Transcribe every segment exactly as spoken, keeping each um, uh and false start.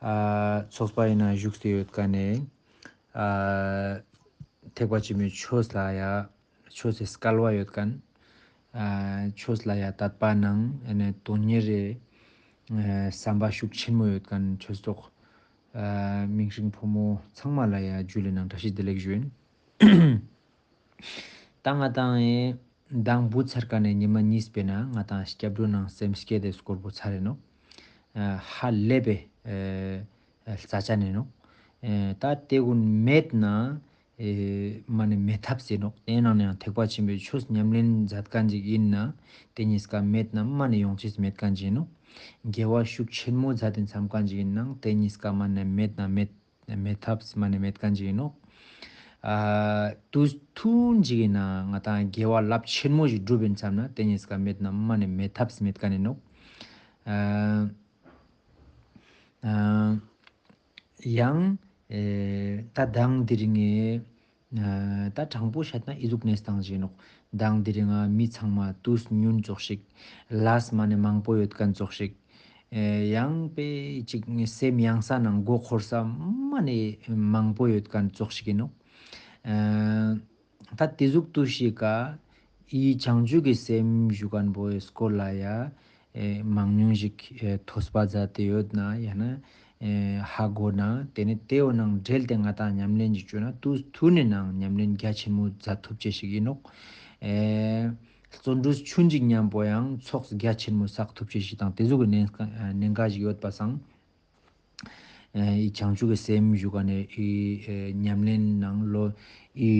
ཨ་ཚོགས་པ་ཡིན་ན་བཞུགས་ཏེ་ཡོད་མཁན་ནི་ཨ་ཐེག་པ་ཆེན་པོའི་ཆོས་ལ་ཡ་ཆོས་སི་སྐལ་བ་ཡོད་མཁན། ཨ་ཆོས་ལ་ཡ་དད་པ་ནང་ཨ་ནི་དོན་གཉེར་རེ་ཨ་བསམ་པ་ཤུགས་ཆེན་མོ་ཡོད་མཁན་ཆོས་གྲོགས་ཨ་མིང་སྲིང་ཕོ་མོ་ཚང་མ་ལ་ཡ་ཇུ་ལེ་ནང་བཀྲ་ཤིས་བདེ་ལེགས་ཞུ་ཡིན། ད་ང་དང་ཨེ་མདང་བུ་ཚར་ཀ་ནས་ཉི་མ་གཉིས་པའི་ནང་ང་དང་སྐྱབས་འགྲོ་ནང་སེམས་བསྐྱེད་དེ་སྐོར་པོ་ཚར་རེ་ནོག་ཨ་ཧ་ལས་པའི་ཨེ་རྩ་ཆ་ནས་ནོག་ཨེ་ད་དེ་ཀུན་མེད་ན་ཨེ་མ་ནེ་མེད་ཐབས་ཟེར་ནོག་དེ་ནང་ནས་ཡང་ཐེག་པ་ཆེན་པོའི་ཆོས་ཉམས་ལེན་མཛད་མཁན་ཅིག་ཡིན་ན་དེ་གཉིས་ཀ་མེད་ན་མ་ནེ་ཡོང་ཅེས་མེད་མཁན་ཅིག་ཡིན་ནོག་དགེ་བ་ཤུགས་ཆེན་མོ་མཛད་དེ་མཚམས་མཁན་ཅིག་ཡིན་ནང་དེ་གཉིས་ཀ་མ་ནེ་མེད་ན་མེད་མེད་ཐབས་མ་ནེ་མེད་མཁན་ཅིག་ཡིན་ནོག་ཨ་དུས་ཐུང་ཅིག་ཡིན་ན་ང་དང་དགེ་བ་རླབས་ཆེན་མོ་ཞིག་བསྒྲུབ་ཡིན་བསམ་ན་དེ་གཉིས་ཀ་མེད་ན་མ་ནེ་མེད་ཐབས་མེད་མཁན་ཡིན་ནོག་ཨ་ཨ་ཡང་ཨེ་ད་མདང་དེ་རིང་ངས་ཨ་ད་དྲང་པོ་བཤད་ན་ཨི་ཟུག་གནས་སྟངས་ཅིག་ཡིན་ནོག་མདང་དེ་རིང་ང་མི་ཚང་མ་དུས་ཉུང་ཙོགས་ཤིག་ལས་མ་ནེ་མང་པོ་ཡོད་མཁན་ཙོགས་ཤིག་ཨེ་ཡང་པེ་ཅིག་སེམས་གཡེང་ས་ནང་མགོ་འཁོར་ས་མ་ནེ་མང་པོ་ཡོད་མཁན་ཙོགས་ཤིག་ཡིན་ནོག་ཨེ་ད་དེ་ཟུག་ཏུ་ཞིག་ག་ཨི་བྱང་ཆུབ་ཀྱི་སེམས་ཞུ་མཁན་པོའི་སྐོར་ལ་ཡ་ཨེ་མང་ཉུང་ཞིག་ཨེ་ཐོས་པ་མཛད་དེ་ཡོད་ན་ཡང་ན་ཨེ་ཧ་གོ་ན་དེ་ནི་དེའོ་ནང་འབྲེལ་ཏེ་ང་དང་ཉམས་ལེན་ཅིག་བཅོ་ན་དུས་ཐུང་ནི་ནང་ཉམས་ལེན་རྒྱ་ཆེན་མོ་མཛད་ཐུབ་ཅེས་ཤིག་ཡིན་ནོག་ཨེ་བརྩོན་འགྲུས་ཆུན་ཅིག་མཉམ་པོ་ཡང་ཚོགས་རྒྱ་ཆེན་མོ་བསགས་ཐུབ་ཅེས་ཤིག་དང་དེ་ཟུག་གི་གནད་ཀ་ཨེ་གནད་འགག་ཞིག་ཡོད་པ་སང་། ཨེ་ཨི་བྱང་ཆུབ་ཀྱི་སེམས་ཞུ་མཁན་ནི་ཨི་ཨེ་ཉམས་ལེན་ནང་ལོ་ཨི་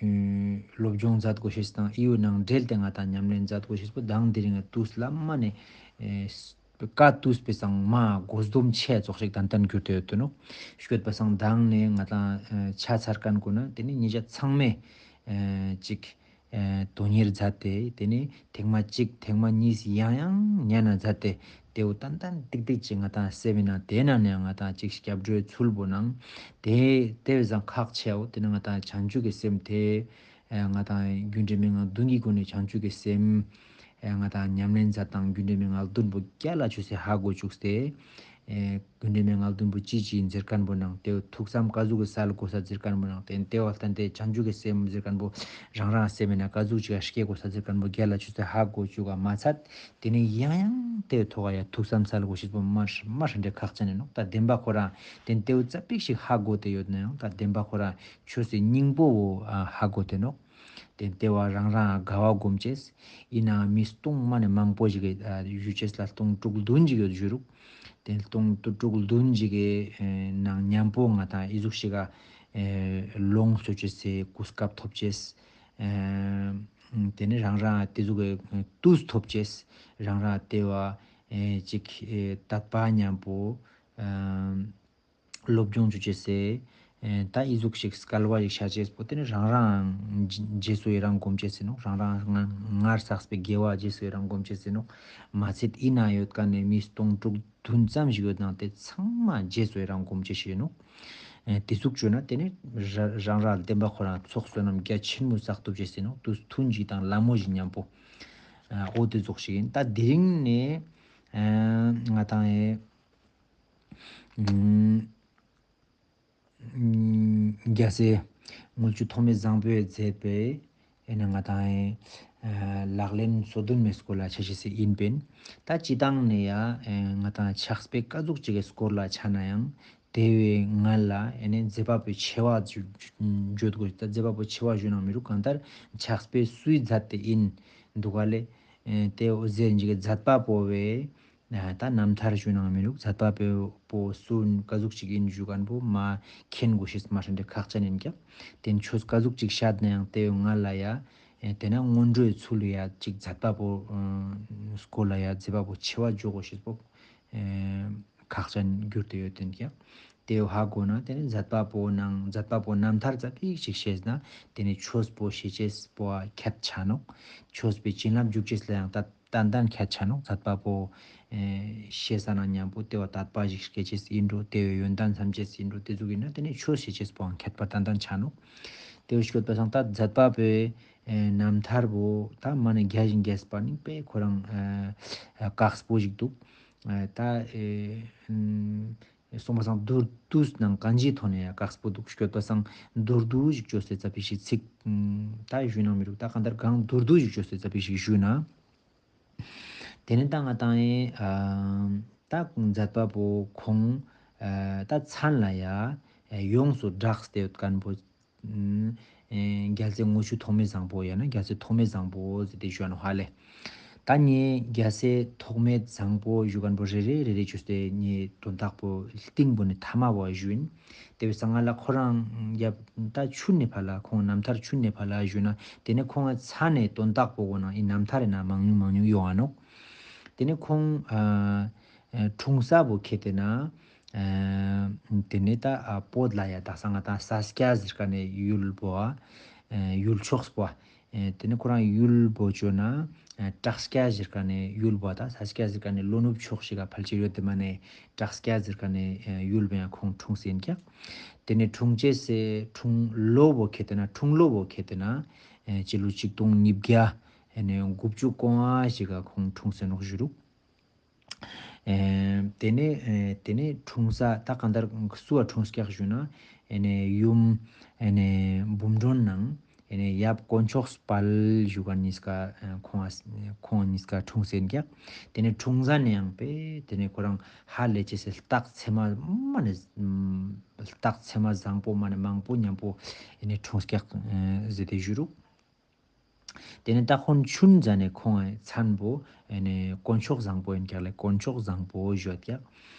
ཨེ་སློབ་སྦྱོང་མཛད་དགོས་ཤེས་དང་ཨི་ཡོ་ནང་འབྲེལ་ཏེ་ང་དང་ཉམས་ལེན་མཛད་དགོས་ཤེས་པོ་མདང་དེ་རིང་ང་དུས་ལ་མ་ནེ་ཨེ་བཀའ་དུས་པའི་སང་མ་དགོས་འདུན་ཆེ་ཙོགས་ཤིག་ཏན་ཏན་གྱུར་ཏེ་ཡོད་དོ་ནོག་ཤོད་པ་སང་མདང་ནེ་ང་དང་ཨེ་ཆ་ཚར་མཁན་ཀུན་ན་དེ་ནི་ཉེ་ཞ་ཚང་མས་ཨེ་ཅིག་ཨེ་དོན་གཉེར་མཛད་དེ་དེ་ནི་ཐེངས་མ་གཅིག་ཐེངས་མ་གཉིས་ཡང་ཡང་ཉན་ན་མཛད་དེ་དེའོ་ཏན་ཏན་ཏིག་ཏིག་ཅིག་ང་དང་སེམས་ནང་དེ་ནང་ནས་ང་དང་ཅིག་སྐྱབས་འགྲོའི་ཚུལ་པོ་ནང་དེ་དེ་བས་ཀྱང་ཁག་ཆེའོ། དེ་ནི་ང་དང་བྱང་ཆུབ་ཀྱི་སེམས་དེ་ཨེ་ང་དང་རྒྱུ་འབྲས་མན་ངག་བདུན་གྱི་སྒོ་ནས་བྱང་ཆུབ་ཀྱི་སེམས་ཨེ་ང་དང་ཉམས་ལེན་མཛད་དང་རྒྱུ་འབྲས་མན་ངག་བདུན་པོ་རྒྱལ་ལ་ཆུ་སེ་ཧ་གོ་བཅུག་སྟེ། ཨེ་རྒྱུ་འབྲས་མན་ངག་བདུན་པོ་ཅི་ཅི་ཡིན་ཟེར་མཁན་པོ་ནང་དེ་ཐུགས་བསམ་ཀ་ཟུག་གི་གསལ་དགོས་ས་ཟེར་མཁན་པོ་ནང་དེ་དེ་བ་ལྟན་ཏེ་བྱང་ཆུབ་ཀྱི་སེམས་ཟེར་མཁན་པོ་རང་རང་སེམས་ན་ཀ་ཟུག་ཅིག་སྐྱེ་དགོས་ས་ཟེར་མཁན་པོ་རྒྱལ་ལ་ཆུ་སེ་ཧ་གོ་བཅུག་ག་མ་ཚད་དེ་ནི་ཡང་ཡང་དེ་ཐོག་ཡ་ཐུགས་བསམ་གསལ་དགོས་ཤེས་པོ་མ་མ་ཧྲན་ཏེ་ཁག་ཅན་ཡིན་ནོག་ད་བདེན་པ་ཁོ་རང་དེ་དེའུ་ཙ་པིག་ཞིག་ཧ་གོ་དེ་ཡོད་ན་ཡང་ད་བདེན་པ་ཁོ་རང་ཆོས་སི་སྙིང་པོ་བོ་ཧ་གོ་དེ་ནོག་དེ་དེ་བ་རང་རང་དགའ་བ་སྒོམ་ཅེས། ཡིན་ནའང་མི་སྟོང་མ་ནེ་མང་པོ་ཞིག་གི་ཨ་ཞུ་ཅེས་ལ་སྟོང་དྲུག་བདུན་ཞིག་ཡོད་ཞུ་རུག་དེ་སྟོང་དྲུག་བདུན་ཞིག་གི་ཨེ་ནང་མཉམ་པོ་ང་དང་ཨི་ཟུག་ཞིག་ག་ཨེ་ལོངས་སྤྱོད་ཅེས་སི་གོ་སྐབས་ཐོབ་ཅེས། ཨེ་དེ་ནི་རང་རང་དེ་ཟུག་གི་དུས་ཐོབ་ཅེས། རང་རང་དེ་བ་ཨེ་ཅིག་ཨེ་དད་པ་མཉམ་པོ་ཨེ་སློབ་སྦྱོང་ཅོ་ཅེས་སི། ཨེ་ད་ཨི་ཟུག་ཞིག་སྐལ་བ་ཞིག་ཤ་ཅེས་པོ་དེ་ནི་རང་རང་རྗེས་སུ་ཡི་རང་སྒོམ་ཅེས་ཡིན་ནོག་རང་རང་སྔ་སྔར་བསགས་པའི་དགེ་བ་རྗེས་སུ་ཡི་རང་སྒོམ་ཅེས་ཡིན་ནོག་མ་ཚད་ཨི་ན་ཡོད་མཁན་ནི་མི་སྟོང་དྲུག་བདུན་ཙམ་ཞིག་ཡོད་ནང་དེ་ཚང་མ་རྗེས་སུ་ཡི་རང་སྒོམ་ཅེས་ཡིན་ནོག་ཨེ་དེ་ཟུག་ཅོས་ན་དེ་ནི་ར་རང་རང་བདེན་པ་ཁོ་རང་ཚོགས་བསོད་ནམས་རྒྱ་ཆེན་མོ་བསགས་ཐུབ་ཅེས་ཡིན་ནོག་དུས་ཐུང་ཞིག་དང་ལ་མོ་ཞིག་མཉམ་པོ་ཨ་འོ་དེ་ཟུག་ཞིག་ཡིན། ད་དེ་རིང་ནི་ཨ་ང་དང་ཨེ་ཨུམ་རྒྱལ་སྲས་དངུལ་ཆུ་ཐོགས་མེད་བཟང་པོས་མཛད་པའི་ཨེ་ནི་ང་དང་ཨེ་ལག་ལེན་སོ་བདུན་མའི་སྐོར་ལ་ཆ་ཤེས་སི་ཡིན་པིན། ད་སྤྱི་བཏང་ནས་ཡ་ཨེ་ང་དང་ཕྱག་དཔེ་ཀ་ཟུག་ཅིག་གི་སྐོར་ལ་ཆ་ན་ཡང་དེ་བའི་ངལ་ལ་ཨེ་ནི་མཛད་པ་པོའི་ཆེ་བ་བརྗོད་དགོས། ད་མཛད་པ་པོའི་ཆེ་བ་ཞུ་ན་མི་རུག་གང་ལྟར་ཕྱག་དཔེ་སུའི་མཛད་དེ་ཡིན་འདུག་ག་ལེ། ཨེ་དེ་འོ་ཟེར་འཇིག་གི་མཛད་པ་པོ་བའི་ཨ་ད་རྣམ་ཐར་ཞུ་ནང་མི་འདུག་མཛད་པ་པོ་པོ་སུ་ཀ་ཟུག་ཅིག་ཡིན་ཞུ་མཁན་པོ་མ་མཁྱེན་དགོས་ཤེས་མ་ཧྲན་ཏེ་ཁག་ཅན་ཡིན་ཀྱང་། དེ་ཆོས་ཀ་ཟུག་ཅིག་བཤད་ན་ཡང་དེ་ཡོད་ང་ལ་ཡ་ཨེ་དེ་ན་སྔོན་འགྲོའི་ཚུལ་ལ་ཡ་ཅིག་མཛད་པ་པོ་ཨ་སྐོར་ལ་ཡ་མཛད་པ་པོ་ཆེ་བ་འཇོག་དགོས་ཤེས་པོ་ཨེ་ཁག་ཅན་གྱུར་ཏེ་ཡོད་དེ་ཀྱང་། དེ་ཧ་གོ་ན་དེ་ནི་མཛད་པ་པོ་ནང་མཛད་པ་པོ་རྣམ་ཐར་ཙ་པིག་ཅིག་ཤེས་ན་དེ་ནི་ཆོས་པོ་ཤེས་ཅེས་པོ་ཁྱད་ཆ་ནོག་ཆོས་པའི་བྱིན་རླབས་འཇུག་ཅེས་ལ་ཡང་ད་ཏན་ཏན་ཁྱད་ཆ་ནོག་མཛད་པ་པོ་ཨེ་ཤེས་ས་ན་མཉམ་པོ་དེ་བ་དད་པ་ཞིག་སྐྱེ་ཅེས་ཡིན་འགྲོ། དེ་བའི་ཡོན་ཏན་བསམ་ཅེས་ཡིན་འགྲོ། དེ་ཟུག་ཡིན་ན་དེ་ནི་ཆོས་ཤེས་ཅེས་པོའང་ཁྱད་པར་ཏན་ཏན་ཆ་ནོག་དེ་བ་ཤོད་པ་སང་ད་མཛད་པ་པོའི་ཨེ་རྣམ་ཐར་པོ་ད་མ་ནི་རྒྱས་ཤིང་རྒྱས་པ་ནི་དཔེ་ཁོ་རང་ཨེ་དཀགས་པོ་ཞིག་འདུག་ཨེ་ད་ཨེ་ཨུམ་ སོང་པ་སང་མདོར་བསྡུས་ནང་གང་ཅིའི་ཐོག་ནེ་ཡང་དཀགས་པོ་འདུག་སྐྱོད་པ་སང་མདོར་བསྡུས་ཤིག་བཅོས་ཏེ་ཙ་པིག་ཞིག་ཚིག་ད་ཞུས་ན་མི་རུག་ད་གང་ལྟར་གང་མདོར་བསྡུས་ཤིག་བཅོས་ཏེ་ཙ་པིག་ཞིག་ཞུས་ན། དེ་ནེ་ད་ང་ཏང་ཨེ་ཨ་ད་མཛད་པ་པོ་ཁོང་ཨ་ད་མཚན་ལ་ཡ་ཡོངས་སུ་གྲགས་ཏེ་ཡོད་མཁན་པོ་ཨེ་རྒྱལ་སྲས་དངུལ་ཆུ་ཐོགས་མེད་བཟང་པོ་ཡང་ན་རྒྱལ་སྲས་ཐོགས་མེད་བཟང་པོ་ཟེར་ཏེ་ཞུ་ནོག་ཧ་ལེ། ད་ངས་རྒྱལ་སྲས་ཐོགས་མེད་བཟང་པོ་ཞུ་མཁན་པོ་རེ་རེ་རེ་རེ་བཅོས་ཏེ་ངས་དོན་དག་པོ་སྟིང་པོ་ནེ་ཐ་མ་བོ་ཞུ་ཡིན། དེ་བས་ང་ལ་ཁོ་རང་ཡབ་ད་ཆུན་ནེ་ཕར་ལ་ཁོང་རྣམ་ཐར་ཆུན་ནེ་ཕར་ལ་ཞུ་ན་དེ་ནེ་ཁོང་ང་མཚན་ནེ་དོན་དག་པོ་གོ་ན་ཨི་རྣམ་ཐར་ན་མང་ཉུང་མང་ཉུང་ཡོང་ང་ནོག། དེ་ནེ་ཁོང་ཨ་ཨ་འཁྲུངས་ས་བོ་ཁེ་ཏེ་ན་ཨ་དེ་ནེ་ད་ཨ་བོད་ལ་ཡ་དག་ས་ང་ཏང་ས་སྐྱ་ཟེར་མཁན་ནི་ཡུལ་བོ་ཨ་ཡུལ་ཕྱོགས་པོ་ཨ་དེ་ནེ་ཁོ་རང་ཡུལ་བོ་བཅོས་ན་ཨ་བྲག་སྐྱ་ཟེར་མཁན་ནི་ཡུལ་བོ་ད་ས་སྐྱ་ཟེར་མཁན་ནི་ལྷོ་ནུབ་ཕྱོགས་ཤིག་ག་ཕལ་ཆེར་ཡོད་དེ་མ་ནེ་བྲག་སྐྱ་ཟེར་མཁན་ནི་ཡུལ་བོ་ཡང་ཁོང་འཁྲུངས་ཟིན་ཀྱག། དེ་ནེ་འཁྲུངས་ཅེས་སི་འཁྲུངས་ལོ་བོ་ཁེ་ཏེ་ན་འཁྲུངས་ལོ་བོ་ཁེ་ཏེ་ན་ཨེ་སྤྱི་ལོ་ཆིག་སྟོང་ཉིས་བརྒྱ་ཨེ་ནེ་དགུ་བཅུ་གོ་ལྔ་ཞིག་ག་ཁོང་འཁྲུངས་སེ་ནོག་ཞུ་རུག། ཨེ་དེ་ནེ་ཨེ་དེ་ནེ་འཁྲུངས་ས་ད་གང་ལྟར་སུ་བ་འཁྲུངས་ཀྱག་ཞུ་ན་ཨེ་ནེ་ཡུམ་ཨེ་ནེ་འབུམ་སྒྲོན་ནང་ཨེ་ནེ་ཡབ་དཀོན་མཆོག་དཔལ་ཞུ་མཁན་གཉིས་ཀ་ཨེ་ཁོང་ཨ་ཁོང་གཉིས་ཀ་འཁྲུངས་སེ་ཡིན་ཀྱག། དེ་ནེ་འཁྲུངས་ས་ནེ་ཡང་པེ་དེ་ནེ་ཁོ་རང་ཧ་ལས་ཅེས་སི་རྟགས་མཚན་མ་མ་ནེ་རྟགས་མཚན་མ་བཟང་པོ་མ་ནེ་མང་པོ་མཉམ་པོ་ཨེ་ནེ་འཁྲུངས་ཀྱག་ཨེ་ཟེར་ཏེ་ཞུ་རུག། དེ་ནེ་ད་ཁོང་ཆུན་ཟ་ནེ་ཁོང་ཨེ་མཚན་པོ་ཨེ་ནེ་དཀོན་མཆོག་བཟང་པོ་ཡིན་ཀྱག་ལེ། དཀོན་མཆོག་བཟང་པོ་ཞུ་ཀྱག།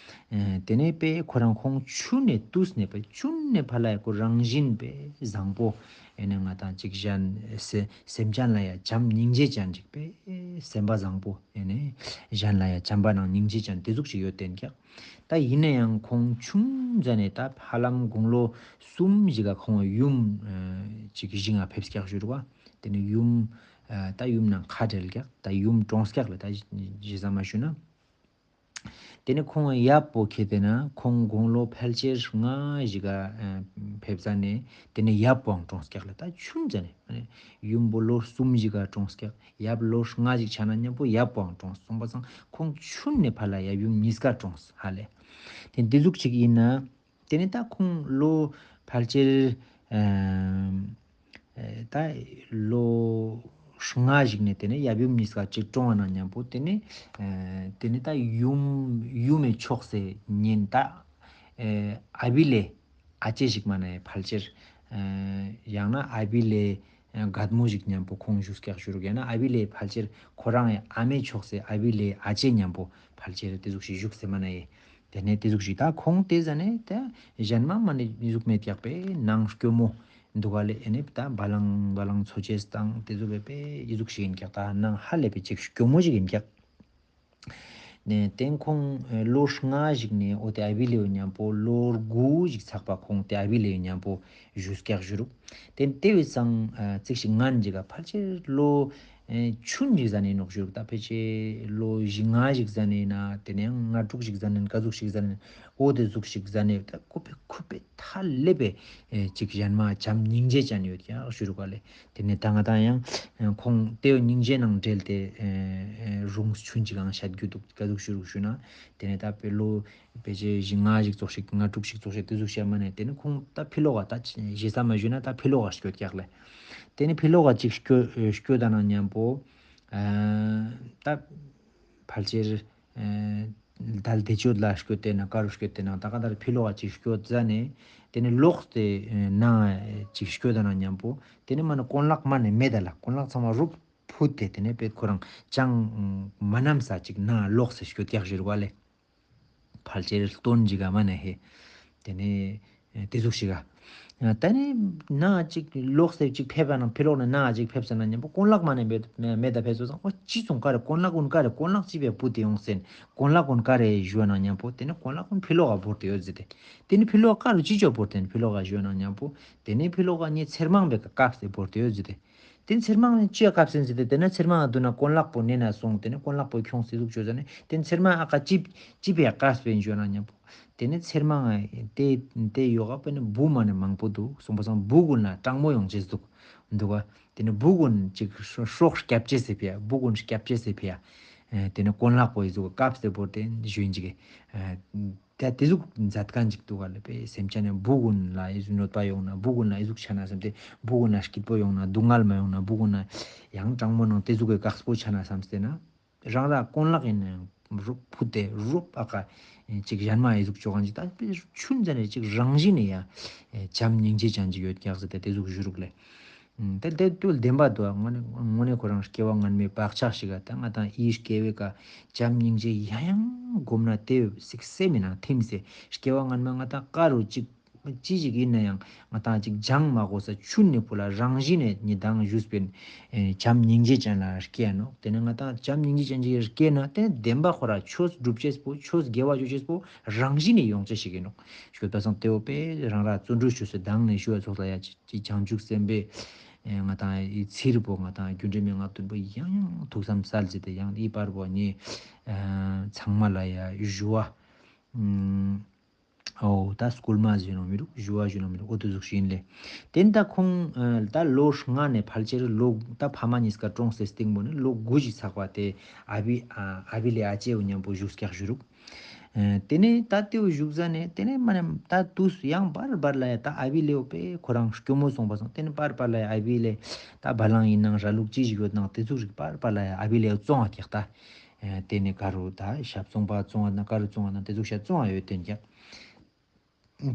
ཨེ་དེ་ནེ་པེ་ཁོ་རང་ཁོང་ཆུན་ནེ་དུས་ནེ་པེ་ཆུན་ནེ་ཕར་ལ་ཡ་ཁོ་རང་བཞིན་པེ་བཟང་པོ་ཨེ་ནེ་ང་ཏང་ཅིག་གཞན་སེ་སེམས་ཅན་ལ་ཡ་བྱམས་སྙིང་རྗེ་ཅན་ཅིག་པེ་སེམས་པ་བཟང་པོ་ཨེ་ནེ་གཞན་ལ་ཡ་བྱམས་པ་ནང་སྙིང་རྗེ་ཅན་དེ་ཟུག་ཅིག་ཡོད་དེ་ཡིན་ཀྱག། ད་ཡིན་ན་ཡང་ཁོང་ཆུན་ཟ་ནེ་ད་ཧ་ལམ་དགུང་ལོ་གསུམ་ཞིག་ག་ཁོང་ཡུམ་ཨ་ཅིག་ཞིང་ང་ཕེབས་ཀྱག་ཞུ་རུག་པ། དེ་ནེ་ཡུམ་ཨ་ད་ཡུམ་ནང་ཁ་བྲལ་ཀྱག། ད་ཡུམ་གྲོངས་ཀྱག་ལེ། ད་ཞེ་ས་མ་ཞུ་ན། དེ་ནེ་ཁོང་ཡབ་པོ་ཁེ་ཏེ་ན་ཁོང་དགུང་ལོ་ཕལ་ཆེར་ལྔ་ཞིག་ག་ཨ་ཕེབས་ཟ་ནེ་དེ་ནེ་ཡབ་པོའང་གྲོངས་ཀྱག་ལེ། ད་ཆུན་ཟ་ནེ་ཡུམ་པོ་ལོ་གསུམ་ཞིག་ག་གྲོངས་ཀྱག། ཡབ་ལོ་ལྔ་ཞིག་ཆགས་ན་མཉམ་པོ་ཡབ་པོའང་གྲོངས་སོང་པ་སང་ཁོང་ཆུན་ནེ་ཕར་ལ་ཡབ་ཡུམ་གཉིས་ཀ་གྲོངས་ཧ་ལེ། དེ་འདི་ཟུག་ཅིག་ཡིན་ན་དེ་ནེ་ད་ཁོང་ལོ་ཕལ་ཆེར་ཨ་ཨ་ད་ལོ་ལྔ་ཞིག་ནེ་དེ་ནེ་ཡབ་ཡུམ་གཉིས་ཀ་ཅིག་གྲོངས་པ་ན་མཉམ་པོ་དེ་ནེ་ཨ་དེ་ནེ་ད་ཡུམ་ཡུམ་མི་ཕྱོགས་སེ་ཉན་ད་ཨ་ཨ་བི་ལེ་ཨ་ཅེ་ཞིག་མ་ནེ་ཕལ་ཆེར་ཨ་ཡང་ན་ཨ་བི་ལེ་རྒད་མོ་ཞིག་མཉམ་པོ་ཁོང་བཞུགས་ཀྱག་ཞུ་རུག། ཡང་ན་ཨ་བི་ལེ་ཕལ་ཆེར་ཁོ་རང་ཨ་མའི་ཕྱོགས་སེ་ཨ་བི་ལེ་ཨ་ཅེ་མཉམ་པོ་ཕལ་ཆེར་དེ་ཟུག་ཞིག་བཞུགས་སེ་མ་ནེ་ཡེ། དེ་ནེ་དེ་ཟུག་ཞིག་ད་ཁོང་དེ་ཟ་ནེ་ད་གཞན་མ་མ་ནེ་དེ་ཟུག་མེད་ཀྱག་པེ་ནང་སྐྱོ་མོ་འདུག་ག་ལེ། ཨེ་ནེ་ད་བ་ལང་བ་ལང་འཚོ་ཅེས་དང་དེ་ཟུག་པེ་པེ་དེ་ཟུག་ཞིག་ཡིན་ཀྱག། ད་ནང་ཧ་ལས་པེ་ཅིག་སྐྱོ་མོ་ཞིག་ཡིན་ཀྱག། ནེ་དེ་ཁོང་ལོ་ལྔ་ཞིག་ནེ་འོ་དེ་ཨ་བི་ལེ་ཡོ་མཉམ་པོ་ལོ་དགུ་ཞིག་ཚག་པ་ཁོང་དེ་ཨ་བི་ལེ་ཡོ་མཉམ་པོ་བཞུགས་ཀྱག་ཞུ་རུག། དེ་དེ་བས་སང་ཨ་ཙིག་ཞིག་ངན་ཞིག་ག་ཕལ་ཆེར་ལོ་ཨེ་ཆུན་ཞིག་ཟ་ནེ་ནོག་ཞུ་རུག། ད་ཕལ་ཆེར་ལོ་བཞི་ལྔ་ཞིག་ཟ་ནེ་ན་དེ་ནེ་ཡང་ལྔ་དྲུག་ཞིག་ཟ་ནེ་ན་ག་ཟུག་ཞིག་ཟ་ནེ་ན་འོ་དེ་ཟུག་ཞིག་ཟ་ནེ་ད་ཁོ་པེ་ཁོ་པེ་ཧ་ལས་པེ་ཨེ་ཅིག་གཞན་མ་བྱམས་སྙིང་རྗེ་ཅན་ཡོད་ཀྱག་ཞུ་རུག་ག་ལེ། དེ་ནེ་ད་ང་ཏང་ཡང་ཨེ་ཁོང་དེ་བོ་སྙིང་རྗེ་ནང་འབྲེལ་ཏེ་ཨེ་ཨེ་རུང་ཆུན་ཅིག་ཨང་བཤད་རྒྱུ་འདུག། ག་ཟུག་ཞུ་རུག་ཞུ་ན་དེ་ནེ་ད་པེ་ལོ་ཕལ་ཆེར་བཞི་ལྔ་ཞིག་ཙོགས་ཤིག་ལྔ་དྲུག་ཞིག་ཙོགས་ཤིག་དེ་ཟུག་བཤད་མ་ནེ་དེ་ནེ་ཁོང་ད་ཕི་ལོག་ག་ད་ཞེ་ས་མ་ཞུ་ན་ད་ཕི་ལོག་ག་སྐྱོད་ཀྱག་ལེ། དེ་ནེ་ཕི་ལོག་ག་ཅིག་སྐྱོད་སྐྱོད་ད་ན་མཉམ་པོ་ཨ་ད་ཕལ་ཆེར་ཨ་དལ་བདེ་མཆོག་ལ་སྐྱོད་དེ་ན་ག་རུ་སྐྱོད་དེ་ན་ད་ག་ད་ཕི་ལོག་ག་ཅིག་སྐྱོད་ཟ་ནེ་དེ་ནེ་ལོག་སྟེ་ནང་ཅིག་སྐྱོད་ད་ན་མཉམ་པོ་དེ་ནེ་མ་ནེ་གོན་ལག་མ་ནེ་མེད་ད་ལ་གོན་ལག་ཚང་མ་རུབ་ཕུད་དེ་དེ་ནེ་པེ་ཁོ་རང་ཅང་མ་ནམ་ས་ཅིག་ནང་ལོག་སེ་སྐྱོད་ཀྱག་ཞུ་རུག་ག་ལེ། ཕལ་ཆེར་སྟོན་ཅིག་ག་མ་ནེ་ཧེ། དེ་ནེ་ཨེ་དེ་ཟུག་ཞིག་ག་ད་ནི་ནང་ཅིག་ལོག་སེ་ཅིག་ཕེབས་པ་ན་ཕི་ལོག་ནེ་ནང་ཅིག་ཕེབས་ཟ་ན་མཉམ་པོ་གོན་ལག་མ་ནེ་མེད་མེད་ད་ཕེབས་སོང་། འོ་ཅི་སོང་ག་རེ་གོན་ལག་གུན་ག་རེ་གོན་ལག་ཅི་པེ་ཕུད་དེ་ཡོང་སེན་གོན་ལག་གུན་ག་རེ་ཞུ་ན་མཉམ་པོ་དེ་ནེ་གོན་ལག་གུན་ཕི་ལོག་ག་བོར་ཏེ་ཡོད་ཟེར་ཏེ། དེ་ནེ་ཕི་ལོག་ག་རུ་ཅི་ཅོ་བོར་ཏེ་ཕི་ལོག་ག་ཞུ་ན་མཉམ་པོ་དེ་ནེ་ཕི་ལོག་ག་ངའི་ཚེར་མང་པེ་ཀ་བཀབ་སྟེ་བོར་ཏེ་ཡོད་ཟེར་ཏེ། དེ་ཚེར་མང་ནི་ཅི་ཡ་བཀབ་སེན་ཟེར་ཏེ་དེ་ན་ཚེར་མང་ང་དུ་ན་གོན་ལག་པོ་ནེ་ན་སོང་དེ་ནེ་གོན་ལག་པོ་ཁྱོངས་ཏེ་ཟུག་ཅོ་ཟ་ནེ་དེ་ཚེར་མང་ཨ་ཀ་ཅི་ཅི་པེ་ཀ་སྤེན་ཞུ་ན་མཉམ་པོ་དེ་ནེ་ཚེར་མང་ང་དེ་དེ་ཡོག་ག་པེ་ནི་བུ་མ་ནེ་མང་པོ་འདུག་སོང་པ་སང་བུ་གུན་ལ་སྤྲང་མོ་ཡོང་ཅེས་འདུག་འདུག་ག་དེ་ནེ་བུ་གུན་ཅིག་སྲོག་སྐྱབ་ཅེས་སི་ཕི་ཡ་བུ་གུན་སྐྱབ་ཅེས་སི་ཕི་ཡ་དེ་ནེ་གོན་ལག་པོ་ཡི་ཟུག་ཀབ་སྟེ་བོར་ཏེ་ཞུ་ཡིན་ཅིག་གི་ཏེ་ཏེ་ཟུག་མཛད་ཁན་ཅིག་དུག་ག་ལེ། པེ་སེམས་ཅན་ནི་བུ་གུན་ལ་ཨི་ཟུག་གནོད་པ་ཡོང་ན་བུ་གུན་ལ་ཨི་ཟུག་ཆ་ན་སམ་སྟེ་བུ་གུན་ལ་སྐྱིད་པོ་ཡོང་ན་སྡུག་བསྔལ་མ་ཡོང་ན་བུ་གུན་ལ་ཡང་གྲང་མོ་ནང་ཏེ་ཟུག་གི་དཀགས་པོ་ཆ་ན་སམ་སྟེ་ན་རང་ར་གོན་ལག་ཨིན་ན་ཡང་རུབ་ཕུད་དེ་རུབ་ཨ་ཀ་ཅིག་ཞན་མ་ཨི་ཟུག་ཅོ་ཁན་ཅིག་ད་པེ་ཆུན་ཙ་ནེ་ཅིག་རང་བཞིན་ནེ་ཡ་བྱམས་སྙིང་རྗེ་ཅན་ཅིག་ཡོད་ཀྱག་ཟེར་ཏེ་ཏེ་ཟུག་ཞུ་རུག་ལེ། ཏེ་ཏེ་ཏུ་བདེན་པ་དུག་ག་དངོས་ནེ་དངོས་ནེ་ཁོ་རང་སྐྱེ་བ་སྔན་མའི་བག་ཆགས་ཤིག་ག་ད་ང་དང་ཨི་སྐྱེ་བའི་ཀ་བྱམས་སྙིང་རྗེ་ཡང་ཡང་སྒོམ་ན་ཏེ་སིག་སེམས་མི་ནང་ཐིམ་སེ་སྐྱེ་བ་སྔན་མ་ང་དང་ཀ་རུ་ཅིག་ཅི་ཞིག་ཨིན་ན་ཡང་ང་དང་ཅིག་སྦྱང་མ་དགོས་ས་ཆུན་ནེ་ཕུལ་ལ་རང་བཞིན་ནེ་ཉི་དང་ཞུས་པིན་བྱམས་སྙིང་རྗེ་ཅན་ལ་སྐྱེ་ཡ་ནོག་ཏེ་ནེ་ང་དང་བྱམས་སྙིང་རྗེ་ཅན་ཅིག་སྐྱེ་ན་ཏེ་ནེ་བདེན་པ་ཁོ་ར་ཆོས་སྒྲུབ་ཅེས་པོ་ཆོས་དགེ་བ་ཅོ་ཅེས་པོ་རང་བཞིན་ནེ་ཡོང་ཅེས་ཤིག་ཨིན་ནོག་ཤོད་པ་སང་ཏེ་བོ་པེ་རང་ར་བརྩོན་འགྲུས་ཅོས་སེ་དང་ནེ་ཞུ་བ་ཚོགས་ལ་ཡ་ཅི་བྱང་ཆུབ་སེམས་དཔའི་ང་དང་ཨི་ཚིར་པོ་ང་དང་རྒྱུ་འབྲས་མན་ངག་བདུན་པོ་ཡང་ཡང་ཐུགས་བསམ་གསལ་ཟེར་ཏེ་ཡང་ཨི་པར་པོ་ནི་ཚང་མ་ལ་ཡ་ཞུ་བ། ཨོ་ད་སྐུལ་མ་ཞུ་ནོ་མི་རུག་ཞུ་བ་ཞུ་ནོ་མི་རུག་ཨོ་ཏུ་ཟུག་ཤིན་ལེ། ཏེ་ནེ་ད་ཁོང་ད་ལོ་ལྔ་ནེ་ཕལ་ཆེར་ལོ་ད་ཕ་མ་ཉིས་ཀ་གྲོངས་སེ་སྟིང་པོ་ནེ་ལོ་དགུ་ཞིག་ཚག་པ་ཏེ་ཨ་བི་ཨ་བི་ལེ་ཨ་ཅེ་བོ་ཉམ་པོ་བཞུགས་སྐྱག་ཞུ་རུག་ཏེ་ནེ་ད་ཏེ་བོ་བཞུགས་ཟ་ནེ་ཏེ་ནེ་མ་ནེ་ད་ཏུས་ཡང་བར་བར་ལ་ཡ་ད་ཨ་བི་ལེ་བོ་པེ་ཁོ་རང་སྐྱོ་མོ་སོང་པ་སོང་ཏེ་ནེ་བར་བར་ལ་ཡ་ཨ་བི་ལེ་ད་བ་ལང་ཨིན་ནང་ར་ལུག་ཅི་ཞིག་ཡོད་ནང་ཏེ་ཟུག་རིག་བར་བར་ལ་ཡ་ཨ་བི་ལེ་བོ་བཙོང་བ་ཀྱག་ད། ཏེ་ནེ་ཀ་རུ་ད་ཞབས་བཙོང་པ་བཙོང་བ་ན་ཀ་རུ་བཙོང་བ་ན་ཏེ་ཟུག་ཞ་བཙོང་བ་ཡོད་ཏེ་ཀྱག་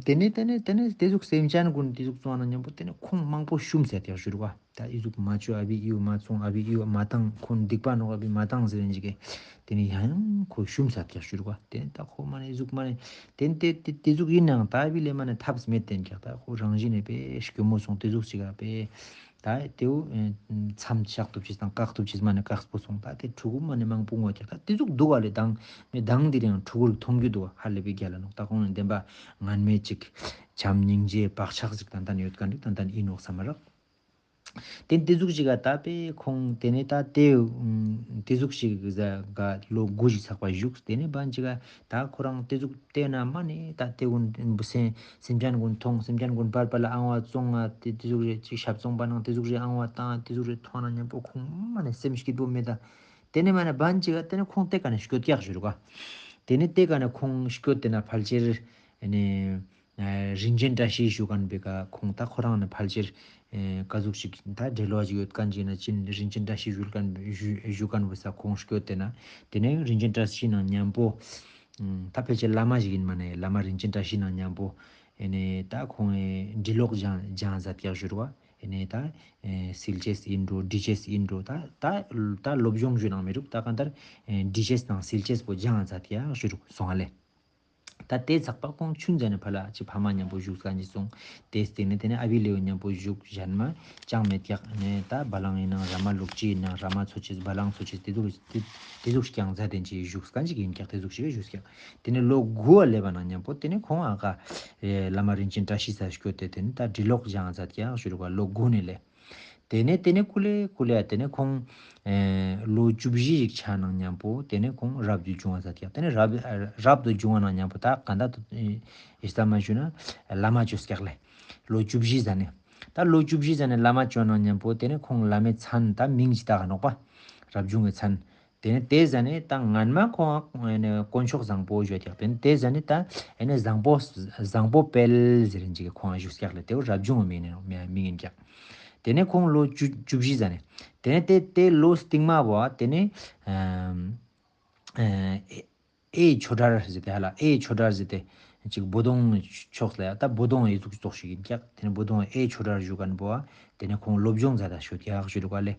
ཏེ་ནེ་ཏེ་ནེ་ཏེ་ནེ་ཏེ་ཟུག་སེམས་ཅན་གུན་ཏེ་ཟུག་བཙོང་ན་ཉམ་པོ་ཏེ་ནེ་ཁོང་མང་པོ་ཤུམ་ཟེར་ཏེ་ཞུ་རུག་པ། ད་ཨི་ཟུག་མ་ཅོ་ཨ་བི་ཨི་བོ་མ་བཙོང་ཨ་བི་ཨི་བོ་མ་བཏང་ཁོང་སྡིག་པ་ནོག་ཨ་བི་མ་བཏང་ཟེར་རེན་ཅིག་གི་ཏེ་ནེ་ཡང་ཡང་ཁོ་ཤུམ་ཟེར་ཏེ་ཞུ་རུག་པ། ཏེ་ནེ་ད་ཁོ་མ་ནེ་ཨི་ཟུག་མ་ནེ་ཏེ་ནེ་ཏེ་ཏེ་ཏེ་ཟུག་ཨིན་ནའང་ད་ཨ་བི་ལེ་མ་ནེ་ཐབས་མེད་ཏེ་ཀྱག་ད་ཁོ་རང་བཞིན་ནེ་པེ་སྐྱོ་མོ་སོང་ཏེ་ཟུག་ཅིག་ག་པེ། ད་ཏེའུ་མཚམས་ཆག་ཐུབ་ཅེས་དང་བཀག་ཐུབ་ཅེས་མ་ནེ་བཀག་སྤོ་སོང་ད་ཏེ་ཕྲུ་གུ་མ་ནེ་མང་པོ་ངོ་ཀྱག་ད་ཏེ་ཟུག་དུག་ག་ལེ། དང་མེ་དང་འདི་རིང་ཕྲུ་གུ་རིག་མཐོང་རྒྱུ་དུག་ཧ་ལས་པའི་རྒྱལ་ལ་ནོག་ད་ཁོང་ནི་བདེན་པ་སྔན་མེ་ཅིག་བྱམས་སྙིང་རྗེ་བག་ཆགས་ཅིག་ཏན་ཏན་ཡོད་ཁན་རིག་ཏན་ཏན་ཨིན་ནོག་སམ་མ་རག་ཏེ་ཏེ་ཟུག་ཅིག་ག་ད་པེ་ཁོང་ཏེ་ནེ་ད་ཏེ་ཏེ་ཟུག་ཅིག་ག་ལོ་དགུ་ཞིག་ཚག་པ་བཞུགས་ཏེ་ནེ་བན་ཅིག་ག་ད་ཁོ་རང་ཏེ་ཟུག་ཏེ་ན་མ་ནེ་ད་ཏེ་གུན་སེམས་ཅན་གུན་ཐོང་སེམས་ཅན་གུན་པར་པར་ལ་ཨང་བ་བཙོང་ང་ཏེ་ཏེ་ཟུག་རེ་ཅིག་ཞབས་བཙོང་པ་ནང་ཏེ་ཟུག་རེ་ཨང་བ་བཏང་ཏེ་ཟུག་རེ་ཐོང་ན་ཉམ་པོ་ཁོང་མ་ནེ་སེམས་སྐྱིད་པོ་མེད་ད། ཏེ་ནེ་མ་ནེ་བན་ཅིག་ག་ཏེ་ནེ་ཁོང་ཏེ་ཀ་ནེ་སྐྱོད་ཀྱག་ཞུ་རུག་ག་ཏེ་ནེ་ཏེ་ཀ་ནེ་ཁོང་སྐྱོད་ཏེ་ན་ཕལ་ཆེར་ཨ་ནི་རིན་ཆེན་བཀྲ་ཤིས་ཞུ་ཁན་པེ་ཀ་ཁོང་ད་ཁོ་རང་ནི་ཕལ་ཆེར་ཀ་ཟུག་ཅིག་ད་འབྲེལ་བ་ཅིག་ཡོད་ཁན་ཅིག་ན་ཅིན་རིན་ཆེན་བཀྲ་ཤིས་ཞུ་ཁན་ཞུ་ཁན་བོ་ས་ཁོང་སྐྱོད་ཏེ་ན་ཏེ་ནེ་རིན་ཆེན་བཀྲ་ཤིས་ནང་ཉམ་པོ་ད་ཕལ་ཆེར་བླ་མ་ཞིག་ཨིན་མ་ནེ་བླ་མ་རིན་ཆེན་བཀྲ་ཤིས་ནང་ཉམ་པོ་ཨེ་ནེ་ད་ཁོང་ཨེ་འབྲི་ཀློག་སྦྱང་སྦྱང་ཛད་ཀྱག་ཞུ་རུག་པ། ཨེ་ནེ་ད་ཨེ་སིལ་ཅེས་ཨིན་འགྲོ་འབྲི་ཅེས་ཨིན་འགྲོ་ད་ད་ད་སློབ་སྦྱོང་ཞུ་ནང་མི་རུག་ད་གང་ལྟར་ཨེ་འབྲི་ཅེས་དང་སིལ་ཅེས་པོ་སྦྱང་ཛད་ཀྱག་ཞུ་རུག་སོང་ང་ལེ། ད་ཏེ་ཚག་པ་ཁོང་ཆུན་ཙ་ནེ་ཕ་ལ་ཅི་ཕ་མ་ཉམ་པོ་བཞུགས་ཀ་ཅིག་སོང་། ཏེ་སྟིང་ནེ་ཏེ་ནེ་ཨ་བི་ལེའུ་ཉམ་པོ་བཞུགས་ཞན་མ་ཅང་མེད་ཀྱག་ནེ་ད་བ་ལང་ཨིན་ནང་ར་མ་ལུག་ཅི་ཨིན་ནང་ར་མ་ཚོ་ཅེས་བ་ལང་ཚོ་ཅེས་ཏེ་ཟུག་ཏེ་ཟུག་ཀྱང་ཛད་དེན་ཅིག་བཞུགས་ཀ་ཅིག་ཨིན་ཀྱག་ཏེ་ཟུག་ཅིག་བཞུགས་ཀྱག་ཏེ་ནེ་ལོ་དགུ་བ་ལེབ་བ་ནང་ཉམ་པོ་ཏེ་ནེ་ཁོང་ཨ་ཀ་བླ་མ་རིན་ཆེན་བཀྲ་ཤིས་ས་སྐྱོད་དེ་ཏེ་ནེ་ད་འབྲི་ཀློག་སྦྱང་ཛད་ཀྱག་ཞུ་རུག་པ་ལོ་དགུ་ནེ་ལེ། ཏེ་ནེ་ཏེ་ནེ་ཀུ་ལེ་ཀུ་ལེ་ཏེ་ནེ་ཁོང་ཨེ་ལོ་བཅུ་བཞི་ཞིག་ཆ་ནང་ཉམ་པོ་ཏེ་ནེ་ཁོང་རབ་ཏུ་བྱུང་བ་ཛད་ཀྱག་ཏེ་ནེ་རབ་རབ་ཏུ་བྱུང་བ་ནང་ཉམ་པོ་ད་ག་ད་ཨེ་ཨི་ས་མ་ཞུ་ན་བླ་མ་ཅོས་ཀྱག་ལེ། ལོ་བཅུ་བཞི་ཟ་ནེ་ད་ལོ་བཅུ་བཞི་ཟ་ནེ་བླ་མ་ཅོ་ནང་ཉམ་པོ་ཏེ་ནེ་ཁོང་བླ་མའི་མཚན་ད་མིང་ཅི་ད་ག་ནོག་པ། རབ་བྱུང་གི་མཚན། ཏེ་ནེ་ཏེ་ཟ་ནེ་ད་སྔན་མ་ཁོང་ཨ་ནི་དཀོན་མཆོག་བཟང་པོ་ཞུ་ཀྱག་ཏེ་ནེ་ཏེ་ཟ་ནེ་ད་ཨ་ནི་བཟང་པོ་བཟང་པོ་དཔལ་ཟེར་རིན་ཅིག་ཁོང་ཞུས་ཀྱག་ལེ། ཏེ་བོ་རབ་བྱུང་གི་མིང་ནེ་མིང་ཨིན་ཀྱག་ཏེ་ནེ་ཁོང་ལོ་བཅུ་བཅུ་བཞི་ཟ་ནེ་ཏེ་ནེ་ཏེ་ཏེ་ལོ་སྟིང་མ་བོ་ཏེ་ནེ་ཨ་ཨེ་ཨེ་ཆོས་གྲྭར་ཟེར་ཏེ་ཧ་ལ་ཨེ་ཆོས་གྲྭར་ཟེར་ཏེ་ཅིག་བོ་དོང་ཕྱོགས་ལ་ཡ་ད་བོ་དོང་ཨེ་ཟུག་ཙོགས་ཤིག་ཨིན་ཀྱག་ཏེ་ནེ་བོ་དོང་ཨེ་ཆོས་གྲྭར་བཞུགས་ཁན་བོ་ཏེ་ནེ་ཁོང་སློབ་སྦྱོང་ཛད་ད་ཞུ་ཀྱག་ཞུ་རུག་པ་ལེ།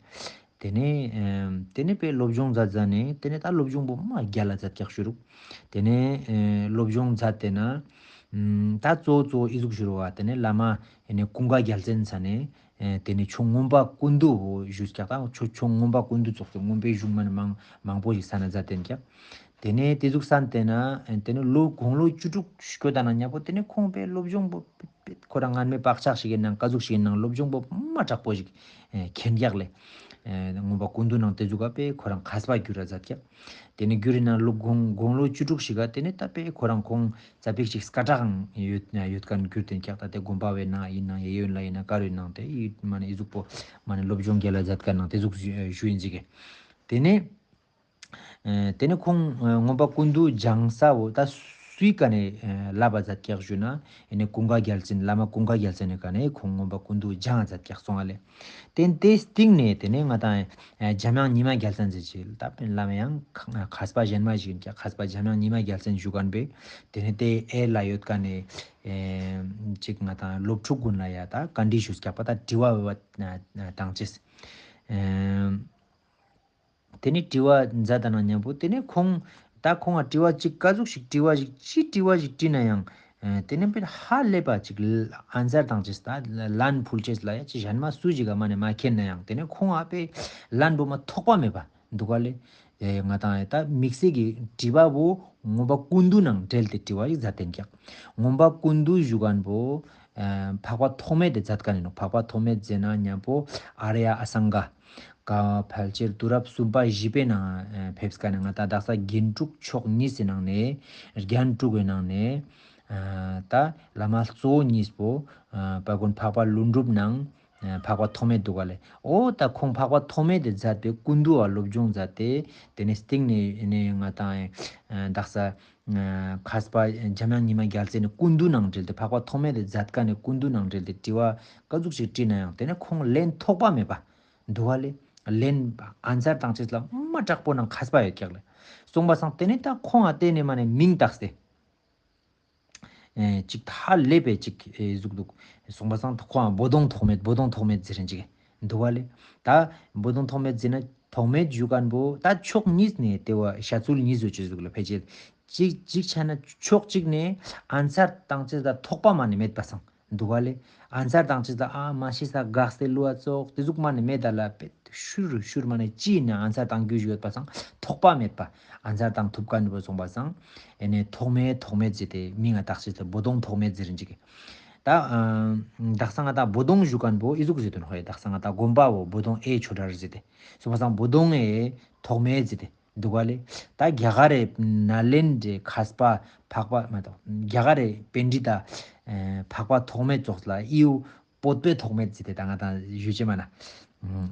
ཏེ་ནེ་ཨེམ་ཏེ་ནེ་པེ་སློབ་སྦྱོང་ཛད་ཛད་ནེ་ཏེ་ནེ་ད་སློབ་སྦྱོང་པོ་མ་རྒྱལ་ལ་ཛད་ཀྱག་ཞུ་རུག་ཏེ་ནེ་ཨེ་སློབ་སྦྱོང་ཛད་དེ་ན་ཨམ་ད་གཙོ་བོ་གཙོ་བོ་ཨི་ཟུག་ཞུ་རུག་པ། ཏེ་ནེ་བླ་མ་ཨེ་ནེ་ཀུན་དགའ་རྒྱལ་མཚན་ས་ནེ་ཨེ་ཏེ་ནེ་ཆོས་མངོན་པ་ཀུན་བཏུས་ཞུས་ཀྱག་ད་ཆོས་ཆོས་མངོན་པ་ཀུན་བཏུས་ཙོགས་སེ་མངོན་པའི་གཞུང་མ་ནེ་མང་མང་པོ་ཞིག་གསན་ན་ཛད་དེན་ཀྱག་ཏེ་ནེ་ཏེ་ཟུག་གསན་ཏེ་ན་ཨེ་ཏེ་ནེ་ལོ་དགུང་ལོ་བཅུ་དྲུག་སྐྱོད་ད་ན་ཉམ་པོ་ཏེ་ནེ་ཁོང་པེ་སློབ་སྦྱོང་པོ་པེ་པེ་ཁོ་རང་སྔན་མེ་བག་ཆགས་ཤིག་ཨིན་ནང་ཀ་ཟུག་ཤིག་ཨིན་ནང་སློབ་སྦྱོང་པོ་མ་དྲག་པོ་ཞིག་ཨེ་མཁྱེན་ཀྱག་ལེ། ཨེ་མངོན་པ་ཀུན་བཏུས་ནང་ཏེ་ཟུག་ག་པེ་ཁོ་རང་མཁས་པ་གྱུར་ར་ཛད་ཀྱག་ཏེ་ནེ་གྱུར་ཨིན་ན་ལོ་དགུང་དགུང་ལོ་བཅུ་དྲུག་ཞིག་ག་ཏེ་ནེ་ད་པེ་ཁོ་རང་ཁོང་ཙ་པིག་ཅིག་སྐད་གྲགས་ཡོད་ཡོད་ཁན་གྱུར་ཏེན་ཀྱག་ད་ཏེ་དགོན་པ་བོའི་ནང་ཨིན་ནང་གཡས་གཡོན་ལ་ཨིན་ནང་ཀ་རུ་ཨིན་ནང་ཏེ་ཨི་མ་ནེ་ཨི་ཟུག་པོ་མ་ནེ་སློབ་སྦྱོང་རྒྱལ་ལ་ཛད་ཁན་ནང་ཏེ་ཟུག་ཞུ་ཨིན་ཟིག་གི་ཏེ་ནེ། ཨེ་ཏེ་ནེ་ཁོང་ཨེ་མངོན་པ་ཀུན་བཏུས་སྦྱང་ས་བོ་ད་ སུའི་ཀ་ནེ་ལབ་པ་མཛད་ཀྱག་ཞུ་ན་ཨེ་ནེ་ཀུན་དགའ་རྒྱལ་མཚན་བླ་མ་ཀུན་དགའ་རྒྱལ་མཚན་ནི་ཀ་ནེ་ཁོང་མངོན་པ་ཀུན་བཏུས་སྦྱང་མཛད་ཀྱག་སོང་ང་ལེ། ཏེ་ཏེ་སྟིང་ནེ་ཏེ་ནེ་ང་དང་ཨེ་འཇམ་དབྱངས་ཉི་མ་རྒྱལ་མཚན་ཟེར་ཅིག་ད་དཔེར་ན་ལམ་ཡང་མཁས་པ་གཞན་མ་ཞིག་ཡིན་ཀྱག་མཁས་པ་འཇམ་དབྱངས་ཉི་མ་རྒྱལ་མཚན་ཞུ་མཁན་པོས་ཏེ་ནེ་ཏེ་ཨེ་ལ་ཡོད་ཀ་ནེ་ཨེ་ཅིག་ང་དང་སློབ་ཕྲུག་ཀུན་ལ་ཡ་ད་བཀའ་འདྲི་ཞུས་ཀྱག་པ་ད་དྲི་བ་བཏང་ཅེས། ཨེ་ཏེ་ནེ་དྲི་བ་མཛད་ད་ན་མཉམ་པོ་ཏེ་ནེ་ཁོང་ད་ཁོང་ང་དྲི་བ་ཅིག་ཀ་ཟུག་ཞིག་དྲི་བ་ཞིག་ཅི་དྲི་བ་ཞིག་དྲིས་ན་ཡང་ཨེ་ཏེ་ནེ་དཔེ་ཧ་ལས་པ་ཅིག་ཨན་སར་བཏང་ཅེས་ད་ལན་ཕུལ་ཅེས་ལ་ཡ་ཅི་གཞན་མ་སུ་ཞིག་ག་མ་ནེ་མ་མཁྱེན་ན་ཡང་ཏེ་ནེ་ཁོང་ཨ་དཔེ་ལན་པོ་མ་ཐོགས་པ་མེད་པ་འདུག་ག་ལེ། ཨེ་ང་དང་ཨེ་ད་དམིགས་བསལ་གྱི་དྲི་བ་བོ་མངོན་པ་ཀུན་བཏུས་ནང་འབྲེལ་ཏེ་དྲི་བ་ཞིག་མཛད་དེན་ཀྱག། མངོན་པ་ཀུན་བཏུས་ཞུ་མཁན་པོ་ཨེ་འཕགས་པ་ཐོགས་མེད་དེ་མཛད་མཁན་ཡིན་ནོག། འཕགས་པ་ཐོགས་མེད་ཟེར་ན་མཉམ་པོ་ཨཱརྱ་ཨ་སངྒ་ག་ཕལ་ཆེར་དུས་རབས་གསུམ་པ་བཞི་པའི་ནང་ཨེ་ཕེབས་མཁན་ནི་ང་དང་དག་ས་རྒྱན་དྲུག་མཆོག་གཉིས་སི་ནང་ནེ་རྒྱན་དྲུག་གི་ནང་ནེ་ཨེ་ད་བླ་མ་གཙོ་བོ་གཉིས་པོ་ཨེ་དཔལ་མགོན་འཕགས་པ་ཀླུ་སྒྲུབ་ནང་ཨེ་འཕགས་པ་ཐོགས་མེད་འདུག་ག་ལེ། འོ་ད་ཁོང་འཕགས་པ་ཐོགས་མེད་དེ་མཛད་པའི་ཀུན་བཏུས་ཨ་སློབ་སྦྱོང་མཛད་དེ་ཏེ་ནེ་སྟིང་ནེ་ནེ་ང་དང་ཨེ་དག་ས་ཨེ་མཁས་པ་འཇམ་དབྱངས་ཉི་མ་རྒྱལ་མཚན་ནི་ཀུན་བཏུས་ནང་འབྲེལ་ཏེ་འཕགས་པ་ཐོགས་མེད་དེ་མཛད་མཁན་ནི་ཀུན་བཏུས་ནང་འབྲེལ་ཏེ་དྲི་བ་ཀ་ཟུག་ཞིག་དྲིས་ན་ཡང་ཏེ་ནེ་ཁོང་ལན་ཐོགས་པ་མེད་པ་འདུག་ག་ལེ། ལན་ཨན་སར་བཏང་ཅེས་ལ་མ་དྲག་པོ་ནང་མཁས་པ་ཡོད་ཀྱག་ལེ། སོང་པ་སང་ཏེ་ནེ་ད་ཁོང་ང་ཏེ་ནེ་མ་ནེ་མིང་བཏགས་ཏེ། ཨེ་ཅིག་ཧ་ལས་པའི་ཅིག་ཨེ་ཟུག་འདུག། སོང་པ་སང་ཁོང་བོ་དོང་ཐོགས་མེད་བོ་དོང་ཐོགས་མེད་ཟེར་རིན་ཅིག་འདུག་ག་ལེ། ད་བོ་དོང་ཐོགས་མེད་ཟེར་ན་ཐོགས་མེད་ཞུ་མཁན་པོ་ད་ཕྱོགས་གཉིས་ནེ་ཏེ་བོ་བཤད་ཚུལ་གཉིས་ཡོད་ཅེས་ཟུག་ལ་ཕལ་ཆེར་ཅིག་ཅིག་ཆ་ན་ཕྱོགས་གཅིག་ནེ་ཨན་སར་བཏང་ཅེས་ད་ཐོགས་པ་མ་ནེ་མེད་པ་སང་འདུག་ག་ལེ། ཨན་སར་བཏང་ཅེས་ད་ཨ་མ་ཤེས་ས་དགག་སྟེ་ལུ་ཨ་ཙོགས་ཏེ་ཟུག་མ་ནེ་མེད་ད་ལ་པེ་ཤུར་ཤུར་མ་ནེ་ཅི་ཡིན་ན་ཨན་སར་བཏང་རྒྱུ་ཞིག་ཡོད་པ་སང་ཐོགས་པ་མེད་པ་ཨན་སར་བཏང་ཐུབ་མཁན་པོ་སོང་པ་སང་ཨེ་ནེ་ཐོགས་མེད་ཐོགས་མེད་ཟེར་ཏེ་མིང་ང་བཏགས་ཅེས་ལ་བོ་དོང་ཐོགས་མེད་ཟེར་རིན་ཅིག། ད་ཨ་དག་ས་ང་དང་བོ་དོང་ཞུ་མཁན་པོ་ཨི་ཟུག་ཟེར་དོན་ཧོ་ཡ་དག་ས་ང་དང་དགོན་པ་བོ་བོ་དོང་ཨེ་ཆོས་གྲྭ་ཟེར་ཏེ་སོང་པ་སང་བོ་དོང་ཨེ་ཐོགས་མེད་ཟེར་ཏེ་འདུག་ག་ལེ། ད་རྒྱ་གར་རི་ནཱ་ལེནྡྲའི་མཁས་པ་འཕགས་པ་མ་གཏོགས་རྒྱ་གར་རི་པཎྜི་ཏ་ཨེ་འཕགས་པ་ཐོགས་མེད་ཙོགས་ལ་ཨིའུ་བོད་པའི་ཐོགས་མེད་ཟེར་ཏེ་ད་ང་དང་ཞུ་ཅེས་མ་ན།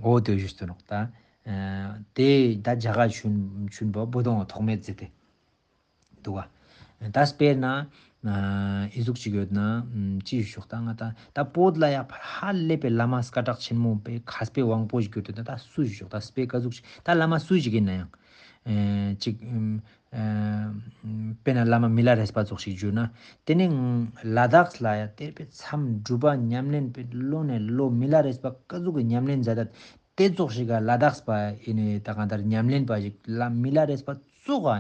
འོ་ཏེ་ཞུ་སྟོན་ནོག་ད། ཨེ་ཏེ་ད་རྒྱ་གར་ཆུན་ཆུན་པོ་བོ་དོང་ཐོགས་མེད་ཟེར་ཏེ་འདུག་ག། ད་དཔེར་ན་ཨ་ཨི་ཟུག་ཅིག་ཡོད་ན་ཨམ་ཅི་ཞུ་ཤོག་ད་ང་ད་ད་བོད་ལ་ཡ་ཕར་ཧ་ལས་པའི་བླ་མ་སྐད་གྲགས་ཆེན་མོ་པའི་མཁས་པའི་དབང་པོ་ཞིག་ཡོད་དེ་ད་ད་སུ་ཞུ་ཤོག་ད་དཔེ་ཀ་ཟུག་ཅིག་ད་བླ་མ་སུ་ཞིག་ཡིན་ན་ཡང་ཨེ་ཅིག་ཨམ་ཨ་དཔེར་ན་བླ་མ་མི་ལ་རས་པ་ཙོགས་ཤིག་ཞུ་ན་ཏེ་ནེ་ལ་དྭགས་ལ་ཡ་ཏེ་པའི་མཚམས་སྒྲུབ་པ་ཉམས་ལེན་པའི་ལོ་ནེ་ལོ་མི་ལ་རས་པ་ཀ་ཟུག་གི་ཉམས་ལེན་མཛད་ད་ཏེ་ཙོགས་ཤིག་ག་ལ་དྭགས་པ་ཨེ་ནེ་ད་གང་ལྟར་ཉམས་ལེན་པ་ཞིག་ལ་མི་ལ་རས་པ་ཙོགས་ཨ་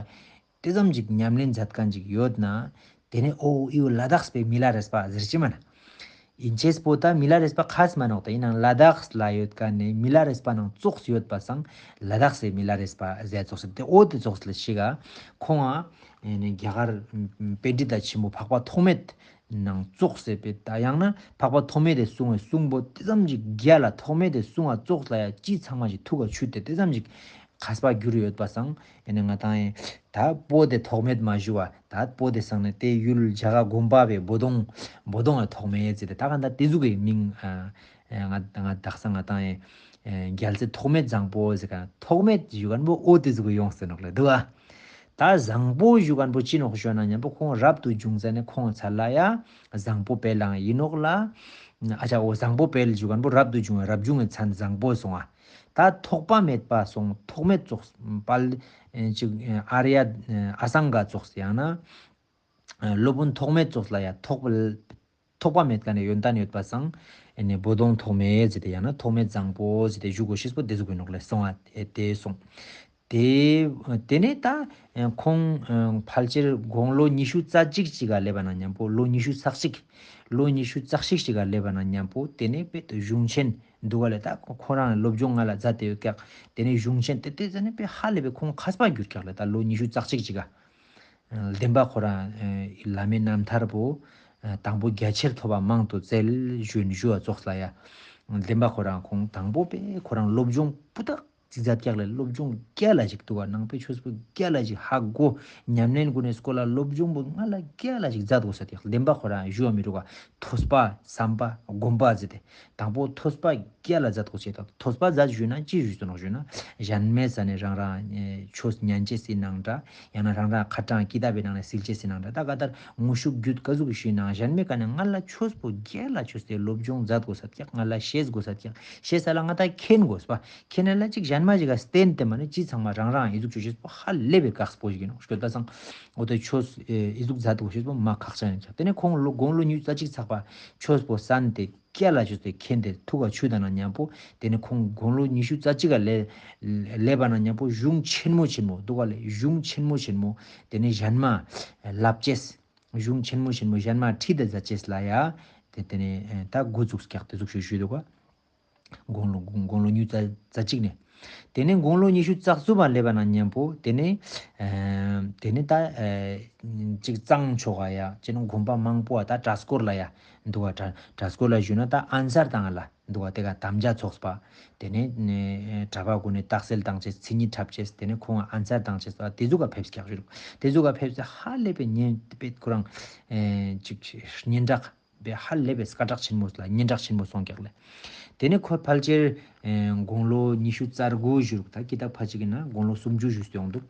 ཏེ་ཙམ་ཅིག་ཉམས་ལེན་མཛད་མཁན་ཅིག་ཡོད་ན་ཏེ་ནེ་འོ་ཨིའུ་ལ་དྭགས་པའི་མི་ལ་རས་པ་ཟེར་ཅེས་མ་ན། ཨིན་ཅེས་པོ་ད་མི་ལ་རས་པ་ཁས་མ་ནོག་ད་ཨིན་ནའང་ལ་དྭགས་ལ་ཡོད་མཁན་ནི་མི་ལ་རས་པ་ནང་ཙོགས་ཡོད་པ་སང་ལ་དྭགས་སི་མི་ལ་རས་པ་ཟེར་ཙོགས་ཟེར་ཏེ་འོ་ཏེ་ཙོགས་ལ་ཞིག་ག་ཁོང་ང་ཨེ་ནེ་རྒྱ་གར་པཎྜི་ཏ་ཆེན་པོ་འཕགས་པ་ཐོགས་མེད་ནང་ཙོགས་ཟེར་པའི་ད་ཡང་ན་འཕགས་པ་ཐོགས་མེད་དེ་གསུང་བའི་གསུང་པོ་ཏེ་ཙམ་ཅིག་རྒྱ་ལ་ཐོགས་མེད་དེ་གསུང་བ་ཙོགས་ལ་ཡ་ཅི་ཚང་མ་ཞིག་ཐུགས་ཀ་ཆུད་དེ་ཏེ་ཙམ་ཅིག་མཁས་པ་གྱུར་ཡོད་པ་སང་ཨེ་ནེ་ང་དང་ཨེ་ད་བོ་དེ་ཐོགས་མེད་མ་ཞུ་བ་ད་བོ་དེ་སང་ནེ་ཏེ་ཡུལ་རྒྱ་གར་དགོན་པ་བའི་བོ་དོང་བོ་དོང་ཨེ་ཐོགས་མེད་ཟེར་ཏེ་ད་གང་ད་ཏེ་ཟུག་གི་མིང་ཨ་ཨེ་ང་ང་དག་ས་ང་དང་ཨེ་ཨེ་རྒྱལ་སྲས་ཐོགས་མེད་བཟང་པོ་ཟེར་ག་ཐོགས་མེད་ཞུ་མཁན་པོ་འོ་ཏེ་ཟུག་གི་ཡོང་སྟེ་ནོག་ལེ་འདུག་ཨ། ད་བཟང་པོ་ཞུ་མཁན་པོ་ཅི་ནོག་ཞུ་ན་མཉམ་པོ་ཁོང་རབ་ཏུ་བྱུང་ཟ་ནེ་ཁོང་ཚ་ལ་ཡ་བཟང་པོ་དཔལ་ལའང་ཡིན་ནོག་ལ། ཨ་ཅག་འོ་བཟང་པོ་དཔལ་ཞུ་མཁན་པོ་རབ་ཏུ་བྱུང་བའི་རབ་བྱུང་གི་མཚན་བཟང་པོ་སོང་ཨ། ད་ཐོགས་པ་མེད་པ་སོང་ཐོགས་མེད་ཙོགས་དཔལ་ཨེ་ཅིག་ཨ་རི་ཡ་ཨ་སངྒ་ཙོགས་ཡང་ན་སློབ་དཔོན་ཐོགས་མེད་ཙོགས་ལ་ཡ་ཐོགས་པ་ཐོགས་པ་མེད་མཁན་ནི་ཡོན་ཏན་ཡོད་པ་སང་ཨེ་ནེ་བོ་དོང་ཐོགས་མེད་ཟེར་ཏེ་ཡང་ན་ཐོགས་མེད་བཟང་པོ་ཟེར་ཏེ་ཞུ་དགོས་ཤེས་པོ་ཏེ་ཟུག་གི་ནོག་ལེ་སོང་ཨ་ཨེ་ཏེ་སོང་། ཏེ་ཏེ་ནེ་ད་ཁོང་ཕལ་ཆེར་དགུང་ལོ་ཉི་ཤུ་རྩ་གཅིག་ཅིག་ག་སླེབས་པ་ན་མཉམ་པོ་ལོ་ཉི་ཤུ་རྩ་གཅིག་ལོ་ཉི་ཤུ་རྩ་གཅིག་ཅིག་ག་སླེབས་པ་ན་མཉམ་པོ་ཏེ་ནེ་དཔེ་གཞུང་ཆེན་འདུག་ག་ལེ། ད་ཁོ་རང་སློབ་སྦྱོང་ང་ལ་མཛད་དེ་ཡོད་ཀྱག། ཏེ་ནེ་གཞུང་ཆེན་ཏེ་ཏེ་ཟ་ནེ་དཔེ་ཧ་ལས་པའི་ཁོང་མཁས་པ་གྱུར་ཀྱག་ལེ། ད་ལོ་ཉི་ཤུ་རྩ་གཅིག་ཅིག་ག་བདེན་པ་ཁོ་རང་བླ་མའི་རྣམ་ཐར་པོ་དང་པོ་རྒྱ་ཆེར་ཐོབ་པ་མང་དུ་བཙལ་ཞུ་ཞུ་བ་ཙོགས་ལ་ཡ་བདེན་པ་ཁོ་རང་ཁོང་དང་པོ་དཔེ་ཁོ་རང་སློབ་སྦྱོང་སྤུ་དག་ ཅིག་མཛད་ཀྱག་ལེ། སློབ་སྦྱོང་རྒྱལ་ལ་ཞིག་འདུག་ག། ནང་པའི་ཆོས་པོ་རྒྱལ་ལ་ཞིག་ཧ་གོ། ཉམས་ལེན་གུན་ནི་སྐོར་ལ་སློབ་སྦྱོང་པོ་ང་ལ་རྒྱལ་ལ་ཞིག་མཛད་དགོས་ས་ཀྱག། བདེན་པ་ཁོ་རང་ཞུ་བ་མི་རུག་ག། ཐོས་པ་བསམ་པ་སྒོམ་པ་ཟེར་ཏེ། དང་པོ་ཐོས་པ་རྒྱལ་ལ་མཛད་དགོས་ཤེས་དང་། ཐོས་པ་མཛད་ཞུས་ན་ཅི་ཞུས་སོ་ནོག་ཞུས་ན། གཞན་མའི་ས་ནས་རང་རང་ཆོས་ཉན་ཅེས་སི་ནང་འདྲ། ཡང་ན་རང་རང་ཁ་གྲངས་ཀི་ཏ་བའི་ནང་ནས་སིལ་ཅེས་སི་ནང་འདྲ། ད་ག་ལྟར་དངོས་ཤུགས་རྒྱུད་ག་ཟུག་ཞུས་ན་གཞན་མའི་ཀ་ནས་ང་ལ་ཆོས་པོ་རྒྱལ་ལ་ཆོས་ཏེ་སློབ་སྦྱོང་མཛད་དགོས་ས་ཀྱག། ང་ལ་ཤེས་དགོས་ས་ཀྱག། ཤེས་ས་ལ་ང་ད་མཁྱེན་དགོས་པ། མཁྱེན་ན་ལ་ཅིག་གཞན་མ་ཞིག་ག་བསྟེན་ཏེ་མ་ནི་ཅི་ཚང་མ་རང་རང་ཨི་ཟུག་ཆོས་ཤེས་པོ་ཧ་ལས་པའི་དཀགས་པོ་ཞིག་ཡིན་ནོག། སྐྱོད་པ་སང་འོ་དེ་ཆོས་ཨི་ཟུག་མཛད་དགོས་ཤེས་པོ་མ་ཁག་ཅན་ཡིན་ཀྱག། དེ་ནས་ཁོང་ལོ་དགུང་ལོ་ཉི་ཤུ་རྩ་གཅིག་ཚགས་པ་ཆོས་པོ་གསན་ཏེ་རྒྱལ་ལ་ཆོས་ཏེ་མཁྱེན་ཏེ་ཐུགས་ཀ་ཆུད་ད་ན་མཉམ་པོ། དེ་ནས་ཁོང་དགུང་ལོ་ཉི་ཤུ་རྩ་གཅིག་ག་ལེ་ལེབ་པ་ན་མཉམ་པོ་གཞུང་ཆེན་མོ་ཆེན་མོ་འདུག་ག་ལེ། གཞུང་ཆེན་མོ་ཆེན་མོ། དེ་ནས་གཞན་མ་བསླབ་ཅེས། གཞུང་ཆེན་མོ་ཆེན་མོ་གཞན་མ་ཁྲིད་དེ་མཛད་ཅེས་ལ་ཡ། དེ་དེ་ནས་ད་འགོ་བཙུགས་ཀྱག། དེ་ཟུག་ཞུ་ཞུ་འདུག་ག། དགུང་ལོ་དགུང་དགུང་ལོ་ཉི་ཤུ་རྩ་རྩ་གཅིག་ནས། དེ་ནས་དགུང་ལོ་ཉི་ཤུ་རྩ་གསུམ་པ་སླེབས་པ་ན་མཉམ་པོ་དེ་ནས་ཨེ་དེ་ནས་ད་ཨེ་ཅིག་གཙང་ཕྱོགས་ཀ་ཡ་ཅི་ནོག་དགོན་པ་མང་པོ་ཨ་ད་གྲྭ་སྐོར་ལ་ཡ་འདུག་ག། གྲྭ་གྲྭ་སྐོར་ལ་ཞུ་ན་ད་ཨན་སར་དང་ལ་འདུག་ག། དེ་ག་དམ་བཅའ་ཚོགས་པ། དེ་ནས་ནས་གྲྭ་པ་ཀུན་ནས་རྟགས་གསལ་བཏང་ཅེས་མཚན་ཉིད་འཁྲབ་ཅེས་དེ་ནས་ཁོང་ཨན་སར་བཏང་ཅེས་ད་དེ་ཟུག་ག་ཕེབས་ཀྱག་ཞུ་རུག། དེ་ཟུག་ག་ཕེབས་ཏེ་ཧ་ལས་པའི་ཉེན་པའི་ཁོ་རང་ཨེ་ཅིག་སྙན་གྲགས་པའི་ཧ་ལས་པའི་སྐད་གྲགས་ཆེན་མོ་ལ་སྙན་གྲགས་ཆེན་མོ་སོང་ཀྱག་ལེ། དེ་ནས་ཁོ་ཕལ་ཆེར་ཨེ་དགུང་ལོ་ཉི་ཤུ་རྩ་དགུ་ཞུ་རུག། ད་ཀི་ཏ་ཕ་ཅིག་ཡིན་ན་དགུང་ལོ་སུམ་ཅུ་ཞུས་ཏེ་ཡོང་འདུག།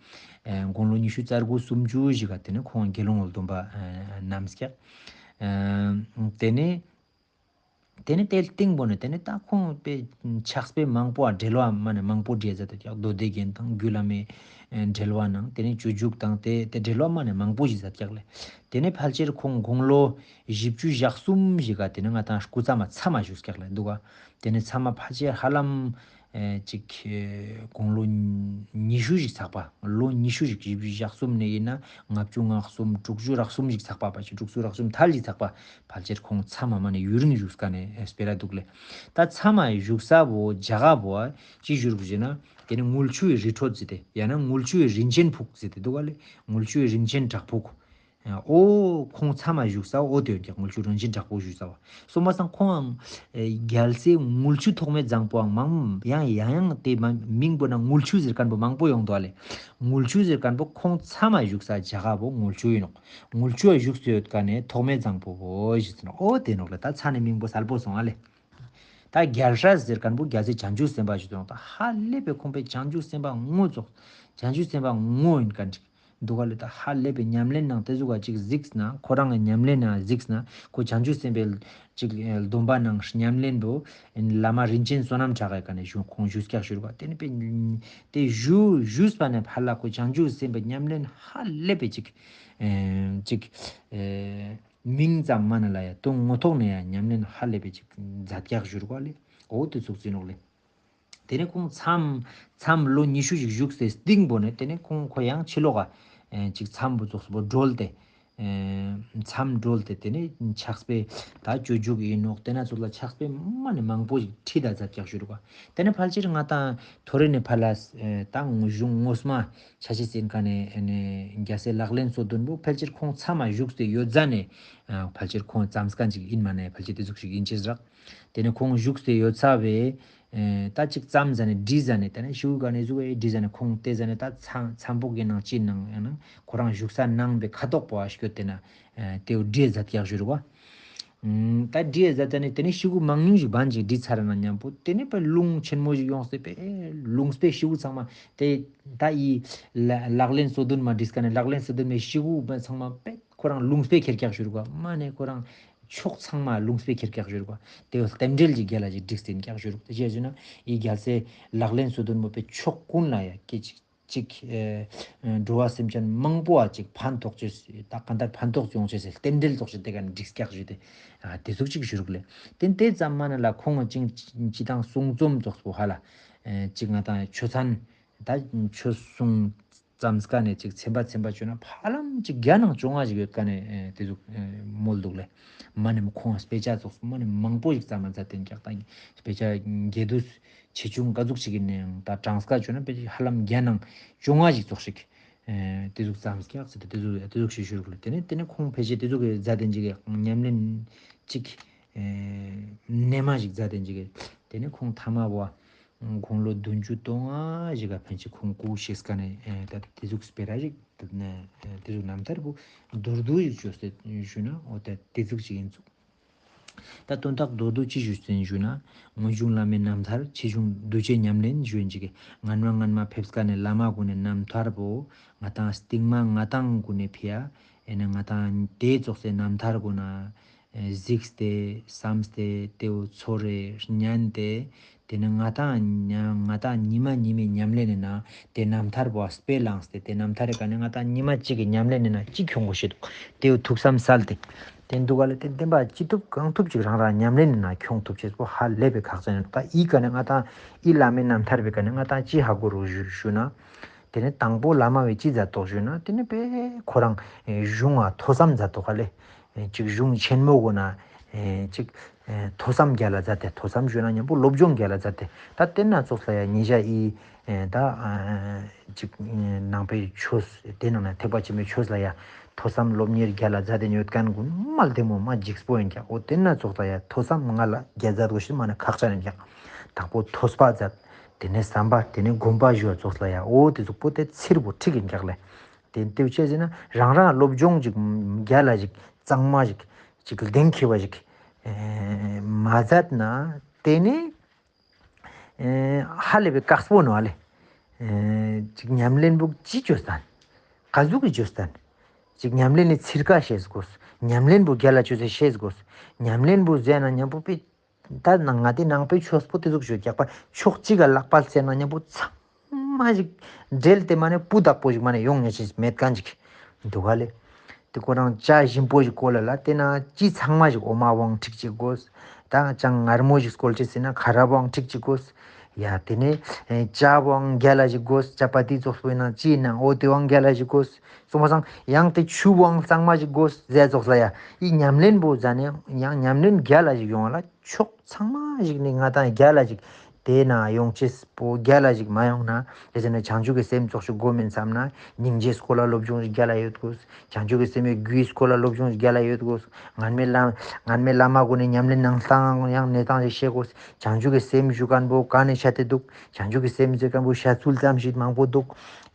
ཨེ་དགུང་ལོ་ཉི་ཤུ་རྩ་དགུ་སུམ་ཅུ་ཞིག་ག་དེ་ནས་ཁོང་དགེ་སློང་སྡོམ་པ་ཨེ་བསྣམས་ཀྱག། ཨེ་དེ་ནས་དེ་ནས་དེ་སྟིང་པོ་ནས་དེ་ནས་ད་ཁོང་པའི་ཕྱག་དཔེ་མང་པོ་ཨ་འགྲེལ་བ་མ་ནས་མང་པོ་བྲིས་ཟེར་ཏེ་ཀྱག། མདོ་སྡེ་རྒྱན་དང་རྒྱུད་བླ་མའི་འགྲེལ་བ་ནང་དེ་ནས་སྤྱོད་འཇུག་དང་དེ་དེ་འགྲེལ་བ་མ་ནས་མང་པོ་ཞིག་མཛད་ཀྱག་ལེ། དེ་ནས་ཕལ་ཆེར་ཁོང་དགུང་ལོ་བཞི་བཅུ་ཞེ་གསུམ་ཞིག་ག་དེ་ནས་ང་དང་སྐུ་མཚམས་མ་མཚམས་མ་བཞུགས་ཀྱག་ལེ་འདུག་ག། དེ་ནས་མཚམས་མ་ཕལ་ཆེར་ཧ་ལམ་ཨེ་ཅིག་ཨེ་དགུང་ལོ་ཉི་ཤུ་ཞིག་ཚགས་པ། ལོ་ཉི་ཤུ་ཞིག་བཞི་བཅུ་ཞེ་གསུམ་ནས་ཡིན་ན་ལྔ་བཅུ་ང་གསུམ་དྲུག་ཅུ་རེ་གསུམ་ཞིག་ཚགས་པ། ཕལ་ཆེར་དྲུག་ཅུ་རེ་གསུམ་ཐལ་ཞིག་ཚགས་པ། ཕལ་ཆེར་ཁོང་མཚམས་མ་མ་ནས་ཡུན་རིང་བཞུགས་ཀ་ནས་སྤེ་ར་འདུག་ལེ། ད་མཚམས་མ་བཞུགས་ས་བོ་རྒྱ་གར་བོ་ཅི་ཞུ་རུག་ཟེར་ན་དེ་ནི་དངུལ་ཆུའི་རི་ཁྲོད་ཟེར་ཏེ་ཡང་ན་དངུལ་ཆུའི་རིན་ཆེན་ཕུག་ཟེར་ཏེ་འདུག་ག་ལེ། དངུལ་ཆུའི་རིན་ཆེན་བྲག་ཕུག། ཨོ་ཁོང་མཚམས་མ་བཞུགས་ས་འོ་དེ་ཡོད་ཀྱག། དངུལ་ཆུ་རིན་ཆེན་བྲག་ཕུག་བཞུགས་ས་བ། སོང་པ་སང་ཁོང་ཨང་ཨེ་རྒྱལ་སྲས་དངུལ་ཆུ་ཐོགས་མེད་བཟང་པོའང་མང་ཡང་ཡང་ཡང་དེ་མ་མིང་པོ་ན་དངུལ་ཆུ་ཟེར་མཁན་པོ་མང་པོ་ཡོང་འདུག་ཨ་ལེ། དངུལ་ཆུ་ཟེར་མཁན་པོ་ཁོང་མཚམས་མ་བཞུགས་ས་རྒྱ་གར་བོ་དངུལ་ཆུ་ཡིན་ནོག། དངུལ་ཆུ་བ་བཞུགས་སུ་ཡོད་མཁན་ནས་ཐོགས་མེད་བཟང་པོ་བོ་ཞེས་ཟེར་ནོག། ཨོ་དེ་ནོག་ལེ། ད་ཚ་ནས་མིང་པོ་གསལ་པོ་སོང་ཨ་ལེ། ད་རྒྱལ་སྲས་ཟེར་མཁན་པོ་རྒྱལ་སྲས་བྱང་ཆུབ་སེམས་དཔའ་ཞིག་དང་ད་ཧ་ལས་པའི་ཁོང་པའི་བྱང་ཆུབ་སེམས་དཔའ་ངོ་ཙོགས། བྱང་ཆུབ་སེམས་དཔའ་ངོ་ཡིན་མཁན་ཅིག་འདུག་ག་ལེ། ད་ཧ་ལས་པའི་ཉམས་ལེན་ནང་དེ་ཟུག་ག་ཅིག་གཟིགས་ན་ཁོ་རང་གི་ཉམས་ལེན་ནང་གཟིགས་ན་ཁོ་བྱང་ཆུབ་སེམས་དཔའི་ཅིག་སྡོམ་པ་ནང་ཉམས་ལེན་པོ་བླ་མ་རིན་ཆེན་བསོད་ནམས་གྲགས་ཀྱི་ཀ་ནས་ཞུ་ཁོང་ཞུས་ཀྱག་ཞུ་རུག་ག། དེ་ནི་པའི་དེ་ཞུ་ཞུས་པ་ནས་ཕར་ལ་ཁོ་བྱང་ཆུབ་སེམས་དཔའི་ཉམས་ལེན་ཧ་ལས་པའི་ཅིག་ཅིག་མིང་ཙམ་མ་ན་ལ་ཡ་དོན་ངོ་ཐོག་ནས་ཡང་ཉམས་ལེན་ཧ་ལས་པའི་ཅིག་མཛད་ཀྱག་ཞུ་རུག་ག་ལེ། འོ་དེ་ཚུགས་ཟིན་ནོག་ལེ། དེ་ནས་ཁོང་མཚམས་མཚམས་ལོ་ཉི་ཤུ་ཞིག་བཞུགས་སའི་སྟིང་པོ་ནས་དེ་ནས་ཁོང་ཁོ་ཡང་ཕྱི་ལོགས་ཀ་ཅིག་མཚམས་པོ་ཙོགས་པོ་སྒྲོལ་ཏེ་མཚམས་སྒྲོལ་ཏེ་དེ་ནས་ཕྱག་དཔེ་ད་སྤྱོད་འཇུག་ཡིན་ནོག། དེ་ན་ཚོགས་ལ་ཕྱག་དཔེ་མ་ནས་མང་པོ་ཞིག་ཁྲིད་ད་མཛད་ཀྱག་ཞུ་རུག་ག། དེ་ནས་ཕལ་ཆེར་ང་དང་ཐོ་རེ་ནས་ཕར་ལ་ད་གཞུང་ངོ་མ་ཆ་ཤས་ཟིན་མཁན་ནས་རྒྱལ་སྲས་ལག་ལེན་སོ་བདུན་པོ་ཕལ་ཆེར་ཁོང་མཚམས་མ་བཞུགས་ཏེ་ཡོད་ཟ་ནས་ཕལ་ཆེར་ཁོང་བརྩམས་མཁན་ཅིག་ཡིན་མ་ནས་ཕལ་ཆེར་དེ་ཟུག་ཞིག་ཡིན་ཅེས་རག། དེ་ནས་ཁོང་བཞུགས་ཏེ་ཡོད་ཚ་བས་ད་ཅིག་བརྩམས་ཟ་ནས་བྲིས་ཟ་ནས་དེ་ནས་ཤིའུ་ག་ནས་ཟུག་བས་བྲིས་ཟ་ནས་ཁོང་བལྟས་ཟ་ནས་ད་མཚམས་མཚམས་པོ་གི་ནང་ཅི་ནང་ཡང་ན་ཁོ་རང་བཞུགས་ས་ནང་པའི་ཁ་དོག་པོ་ཨ་སྐྱོད་དེ་ན་དེའུ་བྲིས་ཟ་ཀྱག་ཞུ་རུག་ག། ད་བྲིས་ཟ་ད་ནི་དེ་ནི་ཤི་གུ་མང་ཉུང་ཞིག་བན་ཅིག་བྲིས་ཚར་ན་མཉམ་པོ་དེ་ནི་པ་ལུང་ཆེན་མོ་ཞིག་ཡོང་སྟེ་པེ་ལུང་སྤེ་ཤི་གུ་ཚང་མ་དེ་ད་ཡི་ལག་ལེན་སོ་བདུན་མ་བྲིས་ཀ་ནི་ལག་ལེན་སོ་བདུན་མའི་ཤི་གུ་ཚང་མ་པེ་ཁོ་རང་ལུང་སྤེ་ཁྱེར་ཀྱག་ཞུ་རུག་ག། མ་ནེ་ཁོ་རང་ཕྱོགས་ཚང་མ་ལུང་སྤེ་ཁྱེར་ཀྱག་ཞུ་རུག་ག། དེ་བོ་རྟེན་འབྲེལ་གྱི་རྒྱལ་ལ་ཞིག་བསྒྲིགས་ཏེ་ཡིན་ཀྱག་ཞུ་རུག། དེ་ཅི་ཞུ་ན་ཡི་རྒྱལ་སྲས་ལག་ལེན་སོ་བདུན་མོ་པེ་ཕྱོགས་ཀུན་ལ་ཡ་སྐད་ཅིག་ཅིག་ཨེ་འགྲོ་བ་སེམས་ཅན་མང་པོ་ཨ་ཅིག་ཕན་ཐོགས་ཅེས་ད་གང་ལྟར་ཕན་ཐོགས་ཡོང་ཅེས་སི་རྟེན་འབྲེལ་ཙོགས་ཤིག་དེ་ག་ནི་བསྒྲིགས་ཀྱག་ཞུས་ཏེ་ཨ་དེ་ཟུག་ཅིག་ཞུ་རུག་ལེ། དེ་དེ་ཙམ་མ་ན་ལ་ཁོང་ཅིག་ཅི་དང་གསུང་རྩོམ་ཙོགས་པོ་ཧ་ལ་ཨེ་ཅིག་ང་དང་ཆོས་ཚན་ད་ཆོས་གསུང་ཙམ་ཀ་ནས་ཅིག་ཚན་པ་ཚན་པ་བཅོས་ན་ཧ་ལམ་ཅིག་བརྒྱ་ནང་བཅོ་ལྔ་ཞིག་ཡོད་ཀ་ནས་ཨེ་དེ་ཟུག་ཨེ་མོལ་འདུག་ལེ། མ་ནེ་མ་ཁོང་དཔེ་ཆ་ཙོགས་མ་ནེ་མང་པོ་ཞིག་བརྩམས་མ་མཛད་དེ་ཀྱག། ད་དཔེ་ཆ་འགྱེད་དུས་ཆེ་ཆུང་ག་ཟུག་ཅིག་ཡིན་ནའང་ད་གྲངས་ཀ་བཅོས་ན་དཔེ་ཧ་ལམ་བརྒྱ་ནང་བཅོ་ལྔ་ཞིག་ཙོགས་ཤིག་ཨེ་དེ་ཟུག་བརྩམས་ཀྱག་ཟེར་ཏེ་དེ་ཟུག་དེ་ཟུག་ཞིག་ཞུ་རུག་ལེ། དེ་ནས་དེ་ནས་ཁོང་ཕལ་ཆེར་དེ་ཟུག་གི་མཛད་དེ་ཅིག་ཉམས་ལེན་ཅིག་ཨེ་རྣལ་མ་ཞིག་མཛད་དེ་ཅིག། དེ་ནས་ཁོང་ཐ་མ་བོ་ དགུང་ལོ་བདུན་ཅུ་དོན་ལྔ་ཞིག་ག་ཕན་ཆད་ཁོང་སྐུ་གཤེགས་ཀ་ནེ་ད་དེ་ཟུག་སྤེ་ར་ཞིག་དེ་ཟུག་རྣམ་ཐར་པོ་མདོར་བསྡུས་ཞིག་བཅོས་ཏེ་ཞུས་ན་འོ་ད་དེ་ཟུག་ཞིག་ཨིན་ཚུགས། ད་དོན་དག་མདོར་བསྡུས་ཅི་ཞུས་ཏེ་ཞུས་ན། སྔོན་བྱུང་བླ་མའི་རྣམ་ཐར་ཕྱིས་བྱུང་གདུལ་བྱའི་ཉམས་ལེན་ཞུ་ཡིན་ཅིག་སྔན་མ་སྔན་མ་ཕེབས་ཀ་ནེ་བླ་མ་གུན་ནི་རྣམ་ཐར་པོ་ང་ཏང་སྟིང་མ་ང་ཏང་གུན་ནི་ཕི་ཡ་ཨེ་ནི་ང་ཏང་དེ་ཙོགས་སེ་རྣམ་ཐར་གུན་ན་གཟིགས་ཏེ་བསམས་ཏེ་དེའུ་ཚོར་རེ་ཉན་ཏེ་དེ་ནི་ང་ཏང་ཉ་ང་ཏང་ཉི་མ་ཉི་མའི་ཉམས་ལེན་ནི་ན་དེ་རྣམ་ཐར་པོ་སྤེ་ར་བླངས་ཏེ་དེ་རྣམ་ཐར་རི་ཀ་ནེ་ང་ཏང་ཉི་མ་གཅིག་གི་ཉམས་ལེན་ནི་ན་གཅིག་ཁྱོང་དགོས་ཤེས་འདུག་དེའུ་ཐུགས་བསམ་གསལ་ཏེ། དེ་འདུག་ག་ལེ་དེ་བདེན་པ་ཅི་ཐུབ་གང་ཐུབ་ཅིག་རང་རང་ཉམས་ལེན་ནི་ན་ཁྱོང་ཐུབ་ཅེས་པོ་ཧ་ལས་པའི་ཁག་ཅན་ཡིན། ད་ཨི་ཀ་ནེ་ང་ཏང་ཨི་བླ་མའི་རྣམ་ཐར་པའི་ཀ་ནེ་ང་ཏང་ཅི་ཧ་གོ་རུ་ཞུ་ཞུ་ན། དེ་ནེ་དང་པོ་བླ་མ་བས་ཅི་མཛད་དོག་ཞུ་ན་དེ་ནེ་པེ་ཁོ་རང་གཞུང་ང་ཐོས་བསམ་མཛད་དོག་ག་ལེ། ཅིག་གཞུང་ཆེན་མོ་གུན་ན་ཅིག་ཐོས་བསམ་རྒྱལ་ལ་མཛད་དེ་ཐོས་བསམ་ཞུ་ན་མཉམ་པོ་སློབ་སྦྱོང་རྒྱལ་ལ་མཛད་དེ་ད་དེ་ན་ཙོགས་ལ་ཡ་ཉེ་ཞ་ཨི། ཨེ་ད་ཨ་ཅིག་ནང་པའི་ཆོས་དེ་ནང་ན་ཐེག་པ་ཆེན་པོའི་ཆོས་ལ་ཡ་ཐོས་བསམ་སློབ་གཉེར་རྒྱལ་ལ་མཛད་དེ་ཡོད་མཁན་གུན་མ་བདེ་མོ་མ་འཇིགས་པོ་ཡིན་ཀྱག་འོ་དེ་ན་ཙོགས་ལ་ཡ་ཐོས་བསམ་ང་ལ་རྒྱལ་མཛད་དགོས་ཤེས་མ་ནི་ཁག་ཅན་ཡིན་ཀྱག་དང་པོ་ཐོས་པ་མཛད། དེ་ནས་བསམ་པ་དེ་ནས་སྒོམ་པ་ཞུ་བ་ཙོགས་ལ་ཡ་འོ་དེ་ཙོགས་པོ་དེ་ཚིར་པོ་ཁྲིག་ཡིན་ཀྱག་ལེ། དེ་དེ་བྱས་ཟིན་ན་རང་རང་སློབ་སྦྱོང་ཅིག་རྒྱལ་ལ་ཅིག་གཙང་མ་ཅིག་ཅིག་གདེང་ཁེལ་བ་ཅིག་ཨེ་མ་མཛད་ན་དེ་ནས། ཨེ་ཧ་ལས་པའི་དཀགས་པོ་ནོ་ཨ་ལེ། ཨེ་ཅིག་ཉམས་ལེན་པོ་ཅི་བཅོས་ཏན། ག་ཟུག་གི་བཅོས་ཏན། ཅིག་ཉམས་ལེན་ནི་ཚིར་ཀ་ཤེས་དགོས། ཉམས་ལེན་པོ་རྒྱལ་ལ་བཅོས་ཏེ་ཤེས་དགོས། ཉམས་ལེན་པོ་ཟེར་ན་མཉམ་པོ་པི། ད་ནང་ང་དེ་ནང་པའི་ཆོས་པོ་དེ་ཟུག་བཅོས་རྒྱག་པ་ཕྱོགས་གཅིག་ག་ལག་པ་བཙལ་ན་མཉམ་པོ་ཚང་མ་ཞིག་འབྲེལ་ཏེ་མ་ནེ་སྤུ་དག་པོ་ཞིག་མ་ནེ་ཡོང་ཉེ་ཞིག་མེད་མཁན་ཅིག་འདུག་ག་ལེ། དེ་ཁོ་རང་ཇ་ཞིམ་པོ་ཞིག་བསྐོལ་ལ་ལ་དེ་ན་ཅི་ཚང་མ་ཞིག་འོ་མ་བོའང་ཁྲིག་ཅིག་དགོས། ད་ཅང་མངར་མོ་ཞིག་བསྐོལ་ཅེས་ཟེར་ན་ཁ་ར་བོའང་ཁྲིག་ཅིག་དགོས། ཡ་དེ་ནས་ཨེ་ཇ་བོའང་རྒྱལ་ལ་ཞིག་དགོས། ཇ་པ་ཏི་ཙོགས་པོ་ཡིན་ན་ཅི་ཡིན་ན་འོ་དེ་བོའང་རྒྱལ་ལ་ཞིག་དགོས། སོང་པ་སང་ཡང་དེ་ཆུ་བོའང་གཙང་མ་ཞིག་དགོས་ཟེར་ཙོགས་ལ་ཡ་ཨི་ཉམས་ལེན་པོ་ཟ་ནས་ཡང་ཉམས་ལེན་རྒྱལ་ལ་ཞིག་ཡོང་བ་ལ་ཕྱོགས་ཚང་མ་ཞིག་ནི་ང་དང་རྒྱལ་ལ་ཞིག་དེ་ན་ཡོང་ཅེས་པོ་རྒྱལ་ལ་ཞིག་མ་ཡོང་ན། དེ་ཟེར་ན་བྱང་ཆུབ་ཀྱི་སེམས་ཙོགས་ཤིག་སྒོམ་མིན་བསམ་ན་སྙིང་རྗེའི་སྐོར་ལ་སློབ་སྦྱོང་ཞིག་རྒྱལ་ལ་ཡོད་དགོས། བྱང་ཆུབ་ཀྱི་སེམས་ཀྱི་རྒྱུའི་སྐོར་ལ་སློབ་སྦྱོང་ཞིག་རྒྱལ་ལ་ཡོད་དགོས། ངན་མེད་ལམ་ངན་མེད་བླ་མ་གུན་ནི་ཉམས་ལེན་ནང་སྟངས་ཡང་གནས་སྟངས་ཞིག་ཤེས་དགོས། བྱང་ཆུབ་ཀྱི་སེམས་ཞུ་མཁན་པོ་ག་ནས་བཤད་དེ་འདུག་བྱང་ཆུབ་ཀྱི་སེམས་ཟེར་མཁན་པོ་བཤད་ཚུལ་ཙམ་ཞིག་མང་པོ་འདུག་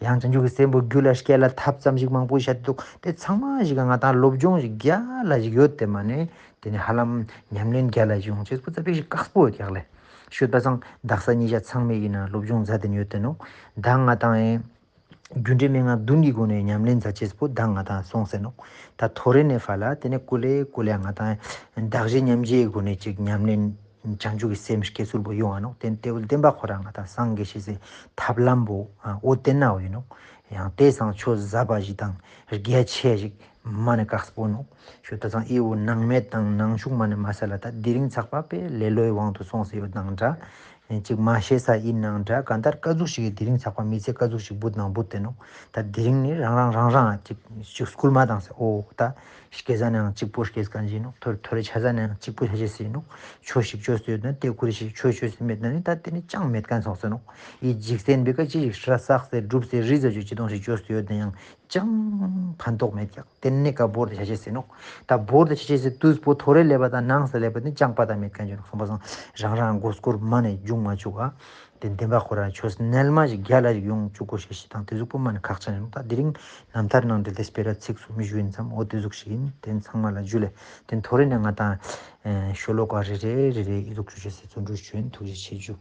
ཡང་བྱང་ཆུབ་ཀྱི་སེམས་པོ་རྒྱུད་ལ་སྐྱེ་ལ་ཐབས་ཙམ་ཞིག་མང་པོ་བཤད་དེ་འདུག་དེ་ཚང་མ་ཞིག་ང་དང་སློབ་སྦྱོང་ཞིག་རྒྱལ་ལ་ཞིག་ཡོད་དེ་མ་ནས། དེ་ནི་ཧ་ལམ་ཉམས་ལེན་རྒྱལ་ལ་ཞིག་ཡོང་ཅེས་པོ་ཙ་པིག་ཞིག་དཀགས་པོ་ཡོད་ཀྱག་ལེ། ཤོད་པ་སང་དག་ས་ཉིད་ཆ་ཚང་མས་ཡིན་ན་སློབ་སྦྱོང་མཛད་དེ་ཡོད་དེ་ནོག་ད་ང་དང་ཨེ་རྒྱུ་འབྲས་མན་ངག་བདུན་གྱི་སྒོ་ནས་ཉམས་ལེན་མཛད་ཅེས་པོ་ད་ང་དང་སོང་ཟེར་ནོག་ད་ཐོ་རེ་ནས་ཕར་ལ་དེ་ནས་ཀུ་ལེ་ཀུ་ལེ་ང་དང་བདག་གཞན་མཉམ་བརྗེའི་སྒོ་ནས་ཅིག་ཉམས་ལེན་བྱང་ཆུབ་ཀྱི་སེམས་སྐྱེ་ཚུལ་པོ་ཡོང་བ་ནོག་དེ་དེ་བདེན་པ་ཁོ་རང་ང་དང་སངས་རྒྱས་ཤེས་སའི་ཐབས་ལམ་པོ་འོ་དེ་ན་འོ་ཡིན་ནོག་ཡང་དེ་སང་ཆོས་ཟབ་པ་ཞིག་དང་རྒྱ་ཆེ་ཞིག་མ་ནི་དཀགས་པོ་ནོག་ཤོད་པ་སང་ཨི་བོ་ནང་མེད་དང་ནང་ཕྱུག་མ་ནི་མ་ས་ལ་ད་དེ་རིང་ཚགས་པ་པེ་ལེ་ལོའི་དབང་དུ་སོང་སེ་ཡོད་ནང་འདྲ། ཅིག་མ་ཤེས་ས་ཡིན་ནང་འདྲ་གང་ལྟར་ཀ་ཟུག་ཞིག་གི་དེ་རིང་ཚགས་པ་མི་ཚེ་ཀ་ཟུག་ཞིག་བུད་ནང་བུད་དེ་ནོག་ད་དེ་རིང་ནི་རང་རང་རང་རང་ཅིག་ཅིག་སྐུལ་མ་བཏང་སེ་འོ་ད་སྐྱེ་ས་ནའང་གཅིག་པོ་སྐྱེ་མཁན་ཞིག་ནོག་ཐོ་ཐོ་རེ་ཆ་ས་ནའང་གཅིག་པོ་ཆ་ཆེ་སེ་ཡིན་ནོག་ཆོས་ཤིག་བཅོས་སེ་ཡོད་ན་དེ་ཁུ་རེ་ཞིག་ཆོས་བཅོས་སེ་མེད་ན་ནི་ད་དེ་ནི་ཅང་མེད་མཁན་སོང་སེ་ནོག་ཨི་འཇིག་རྟེན་པའི་ཀ་ཅི་ཞིག་བསགས་སེ་སྒྲུབ་སེ་རི་ཟ་ཅུ་ཅི་དོང་ཞིག་བཅོས་སེ་ཡོད་ན་ཡང་། ཅང་ཕན་ཐོགས་མེད་ཀྱག་དེ་ནས་ཀ་བོར་དེ་ཆ་ཆེ་སེ་ནོག་ད་བོར་དེ་ཆ་ཆེ་སེ་དུས་པོ་ཐོ་རེ་ལེབ་པ་དང་ནངས་སེ་ལེབ་པ་དེ་ཅང་པ་ད་མེད་མཁན་ཅིག་ནོག་སོང་པ་སང་རང་རང་མགོ་སྐོར་མ་ནས་འབྱུང་མ་བཅུག་ཨ། དེ་བདེན་པ་ཁོ་རང་ཆོས་རྣལ་མ་ཞིག་རྒྱལ་ལ་ཞིག་ཡོང་བཅུག་དགོས་ཤེས་ཤིག་དང་དེ་ཟུག་པོ་མ་ནས་ཁག་ཅན་ཡིན་ནོག་ད་དེ་རིང་རྣམ་ཐར་ནང་འབྲེལ་ཏེ་སྤེ་ར་ཚིགས་སུ་མི་ཞུ་ཡིན་ཙམ་འོ་དེ་ཟུག་ཞིག་ཡིན། དེ་ཚང་མ་ལ་འཇུ་ལེ། དེ་ཐོ་རེ་ནས་ང་དང་ཤོ་ལོ་ཀ་རེ་རེ་རེ་རེ་ཨི་ཟུག་ཆུ་ཆེ་སེ་བརྩོན་འགྲུས་ཞུ་ཡིན། ཐུགས་རྗེ་ཆེ་ཞུ།